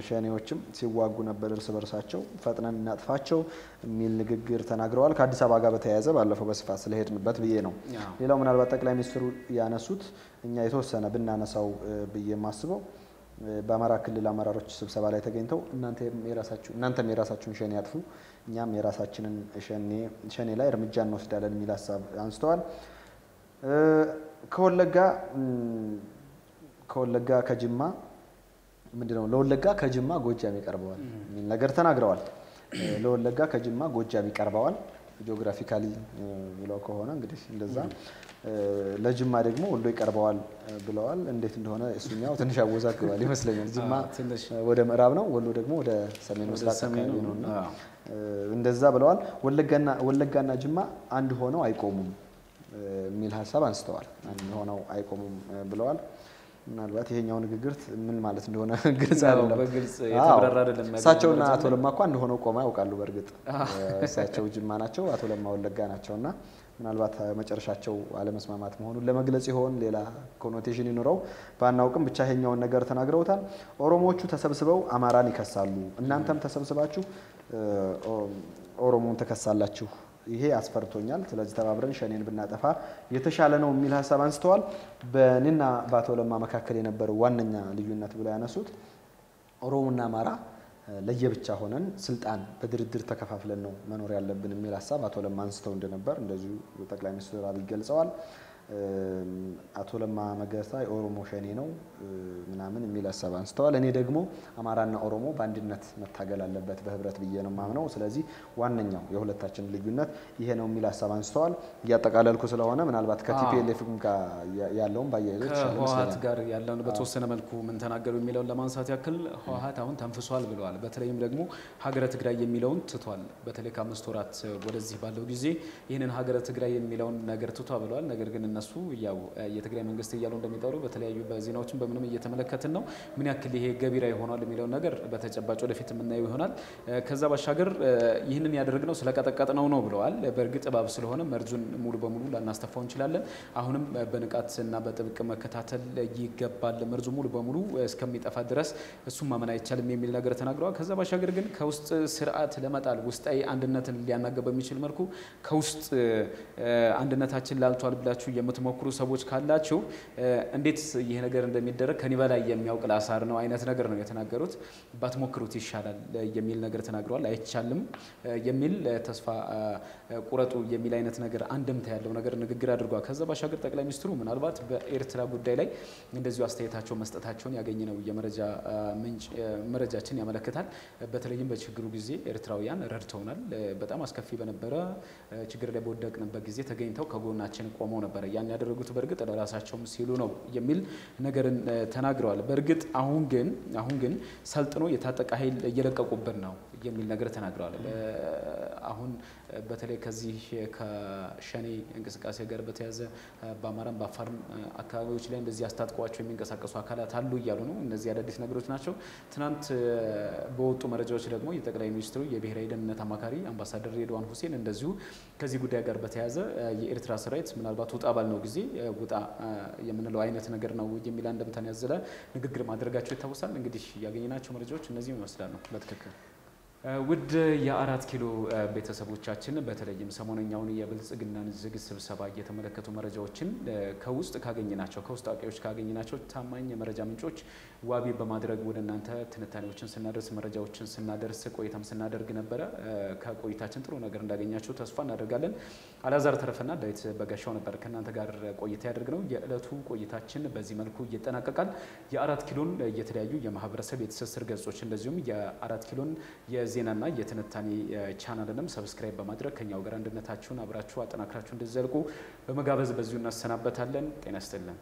ሸኔዎችም ሲዋጉ ነበር እርስ በርሳቸው፣ ፈጥነን እናጥፋቸው የሚል ንግግር ተናግረዋል። ከአዲስ አበባ ጋር በተያያዘ ባለፈው በስፋት ስለሄድንበት ብዬ ነው። ሌላው ምናልባት ጠቅላይ ሚኒስትሩ ያነሱት እኛ የተወሰነ ብናነሳው ብዬ የማስበው በአማራ ክልል አመራሮች ስብሰባ ላይ ተገኝተው እናንተም የራሳችሁን ሸኔ አጥፉ፣ እኛም የራሳችንን ሸኔ ላይ እርምጃ እንወስዳለን የሚል ሀሳብ አንስተዋል። ከወለጋ ከጅማ ምንድነው ለወለጋ ከጅማ ጎጃም ይቀርበዋል የሚል ነገር ተናግረዋል። ለወለጋ ከጅማ ጎጃም ይቀርበዋል geographically ብለው ከሆነ እንግዲህ እንደዛ፣ ለጅማ ደግሞ ወሎ ይቀርበዋል ብለዋል። እንዴት እንደሆነ እሱኛው ትንሽ ያወዛግባል ይመስለኛል። ጅማ ወደ ምዕራብ ነው፣ ወሎ ደግሞ ወደ ሰሜን ምስራቅ አካባቢ ነውና እንደዛ ብለዋል። ወለጋና ጅማ አንድ ሆነው አይቆሙም የሚል ሀሳብ አንስተዋል። አንድ ሆነው አይቆሙም ብለዋል። ምናልባት ይሄኛው ንግግር ምን ማለት እንደሆነ ግልጽ አይደለም፣ በግልጽ የተብራራ አይደለም። እሳቸውና አቶ ለማ እኮ አንድ ሆነው ቆመው ያውቃሉ። በእርግጥ እሳቸው ጅማ ናቸው፣ አቶ ለማ ወለጋ ናቸውና ምናልባት መጨረሻቸው አለመስማማት መሆኑን ለመግለጽ ይሆን ሌላ connotation ይኖረው ባናውቅም፣ ብቻ ይሄኛውን ነገር ተናግረውታል። ኦሮሞዎቹ ተሰብስበው አማራን ይከሳሉ፣ እናንተም ተሰብስባችሁ ኦሮሞን ትከሳላችሁ ይሄ አስፈርቶኛል። ስለዚህ ተባብረን ሸኔን ብናጠፋ የተሻለ ነው የሚል ሀሳብ አንስተዋል። በእኔና በአቶ ለማ መካከል የነበረው ዋነኛ ልዩነት ብለው ያነሱት ኦሮሞና አማራ ለየብቻ ሆነን ስልጣን በድርድር ተከፋፍለን ነው መኖር ያለብን የሚል ሀሳብ አቶ ለማ አንስተው እንደነበር እንደዚሁ ጠቅላይ ሚኒስትር አብይ ገልጸዋል። አቶ ለማ መገርሳ የኦሮሞ ሸኔ ነው ምናምን የሚል ሀሳብ አንስተዋል። እኔ ደግሞ አማራና ኦሮሞ በአንድነት መታገል አለበት በህብረት ብዬ ነው የማምነው። ስለዚህ ዋነኛው የሁለታችን ልዩነት ይሄ ነው የሚል ሀሳብ አንስተዋል። እያጠቃለልኩ ስለሆነ ምናልባት ከ TPLF ጋር ያለውን ባያይዘው የተሻለ ከህወሓት ጋር ያለውን በተወሰነ መልኩ ምን ተናገሩ የሚለውን ለማንሳት ያክል ህወሓት አሁን ተንፍሷል ብለዋል። በተለይም ደግሞ ሀገረ ትግራይ የሚለውን ትቷል። በተለይ ከ5 ወራት ወደዚህ ባለው ጊዜ ይህንን ሀገረ ትግራይ የሚለውን ነገር ትቷል ብለዋል። ነገር ግን እነሱ ያው የትግራይ መንግስት እያሉ እንደሚጠሩ በተለያዩ በዜናዎችን በምንም እየተመለከትን ነው። ምን ያክል ይሄ ገቢራዊ ሆኗል የሚለውን ነገር በተጨባጭ ወደፊት የምናየው ይሆናል። ከዛ ባሻገር ይህንን ያደረግነው ስለቀጠቀጥነው ነው ብለዋል። በእርግጥ እባብ ስለሆነ መርዙን ሙሉ በሙሉ ላናስተፋው እንችላለን። አሁንም በንቃትና በጥብቅ መከታተል ይገባል። መርዙ ሙሉ በሙሉ እስከሚጠፋ ድረስ እሱን ማመን አይቻልም የሚል ነገር ተናግረዋል። ከዛ ባሻገር ግን ከውስጥ ስርዓት ለመጣል ውስጣዊ አንድነትን ሊያናጋ በሚችል መልኩ ከውስጥ አንድነታችን ላልቷል ብላችሁ የምትሞክሩ ሰዎች ካላችሁ እንዴት ይሄ ነገር እንደሚደረግ ከኔ በላይ የሚያውቅ ላሳር ነው አይነት ነገር ነው የተናገሩት። ባትሞክሩት ይሻላል የሚል ነገር ተናግረዋል። አይቻልም የሚል ተስፋ ቁረጡ የሚል አይነት ነገር አንድምታ ያለው ነገር ንግግር አድርጓል። ከዛ ባሻገር ጠቅላይ ሚኒስትሩ ምናልባት በኤርትራ ጉዳይ ላይ እንደዚሁ አስተያየታቸው መስጠታቸውን ያገኘነው የመረጃ ምንጭ መረጃችን ያመለክታል። በተለይም በችግሩ ጊዜ ኤርትራውያን ረድተውናል። በጣም አስከፊ በነበረ ችግር ላይ በወደቅንበት ጊዜ ተገኝተው ከጎናችን ቆመው ነበር። ያን ያደረጉት በእርግጥ ለራሳቸውም ሲሉ ነው የሚል ነገርን ተናግረዋል። በእርግጥ አሁን ግን ሰልጥኖ የታጠቀ ኃይል እየለቀቁብን ነው የሚል ነገር ተናግረዋል። አሁን በተለይ ከዚህ ከሸኔ እንቅስቃሴ ጋር በተያያዘ በአማራም በአፋርም አካባቢዎች ላይ እንደዚህ አስታጥቀዋቸው የሚንቀሳቀሱ አካላት አሉ እያሉ ነው። እነዚህ አዳዲስ ነገሮች ናቸው። ትናንት በወጡ መረጃዎች ደግሞ የጠቅላይ ሚኒስትሩ የብሔራዊ ደህንነት አማካሪ አምባሳደር ሬድዋን ሁሴን እንደዚሁ ከዚህ ጉዳይ ጋር በተያያዘ የኤርትራ ሰራዊት ምናልባት ውጣ ባልነው ጊዜ ውጣ የምንለው አይነት ነገር ነው የሚል አንድምታን ያዘለ ንግግር ማድረጋቸው ይታወሳል። እንግዲህ ያገኘናቸው መረጃዎች እነዚህ ይመስላሉ። በትክክል ውድ የአራት ኪሎ ቤተሰቦቻችን በተለይም ሰሞነኛውን የብልጽግናን ዝግ ስብሰባ እየተመለከቱ መረጃዎችን ከውስጥ ካገኘናቸው ከውስጥ አዋቂዎች ካገኘናቸው ታማኝ የመረጃ ምንጮች ዋቢ በማድረግ ወደ እናንተ ትንታኔዎችን ስናደርስ መረጃዎችን ስናደርስ ቆይታም ስናደርግ ነበረ። ከቆይታችን ጥሩ ነገር እንዳገኛችሁ ተስፋ እናደርጋለን። አላዛር ተረፈና ዳዊት በጋሻው ነበር ከእናንተ ጋር ቆይታ ያደርግነው። የዕለቱ ቆይታችን በዚህ መልኩ ይጠናቀቃል። የአራት ኪሎን የተለያዩ የማህበረሰብ የትስስር ገጾች እንደዚሁም የአራት ኪሎን ዜናና የትንታኔ ቻናልንም subscribe በማድረግ ከኛው ጋር አንድነታችሁን አብራችሁ አጠናክራችሁ እንድትዘልቁ በመጋበዝ በዚሁ እናሰናበታለን። ጤና ይስጥልን።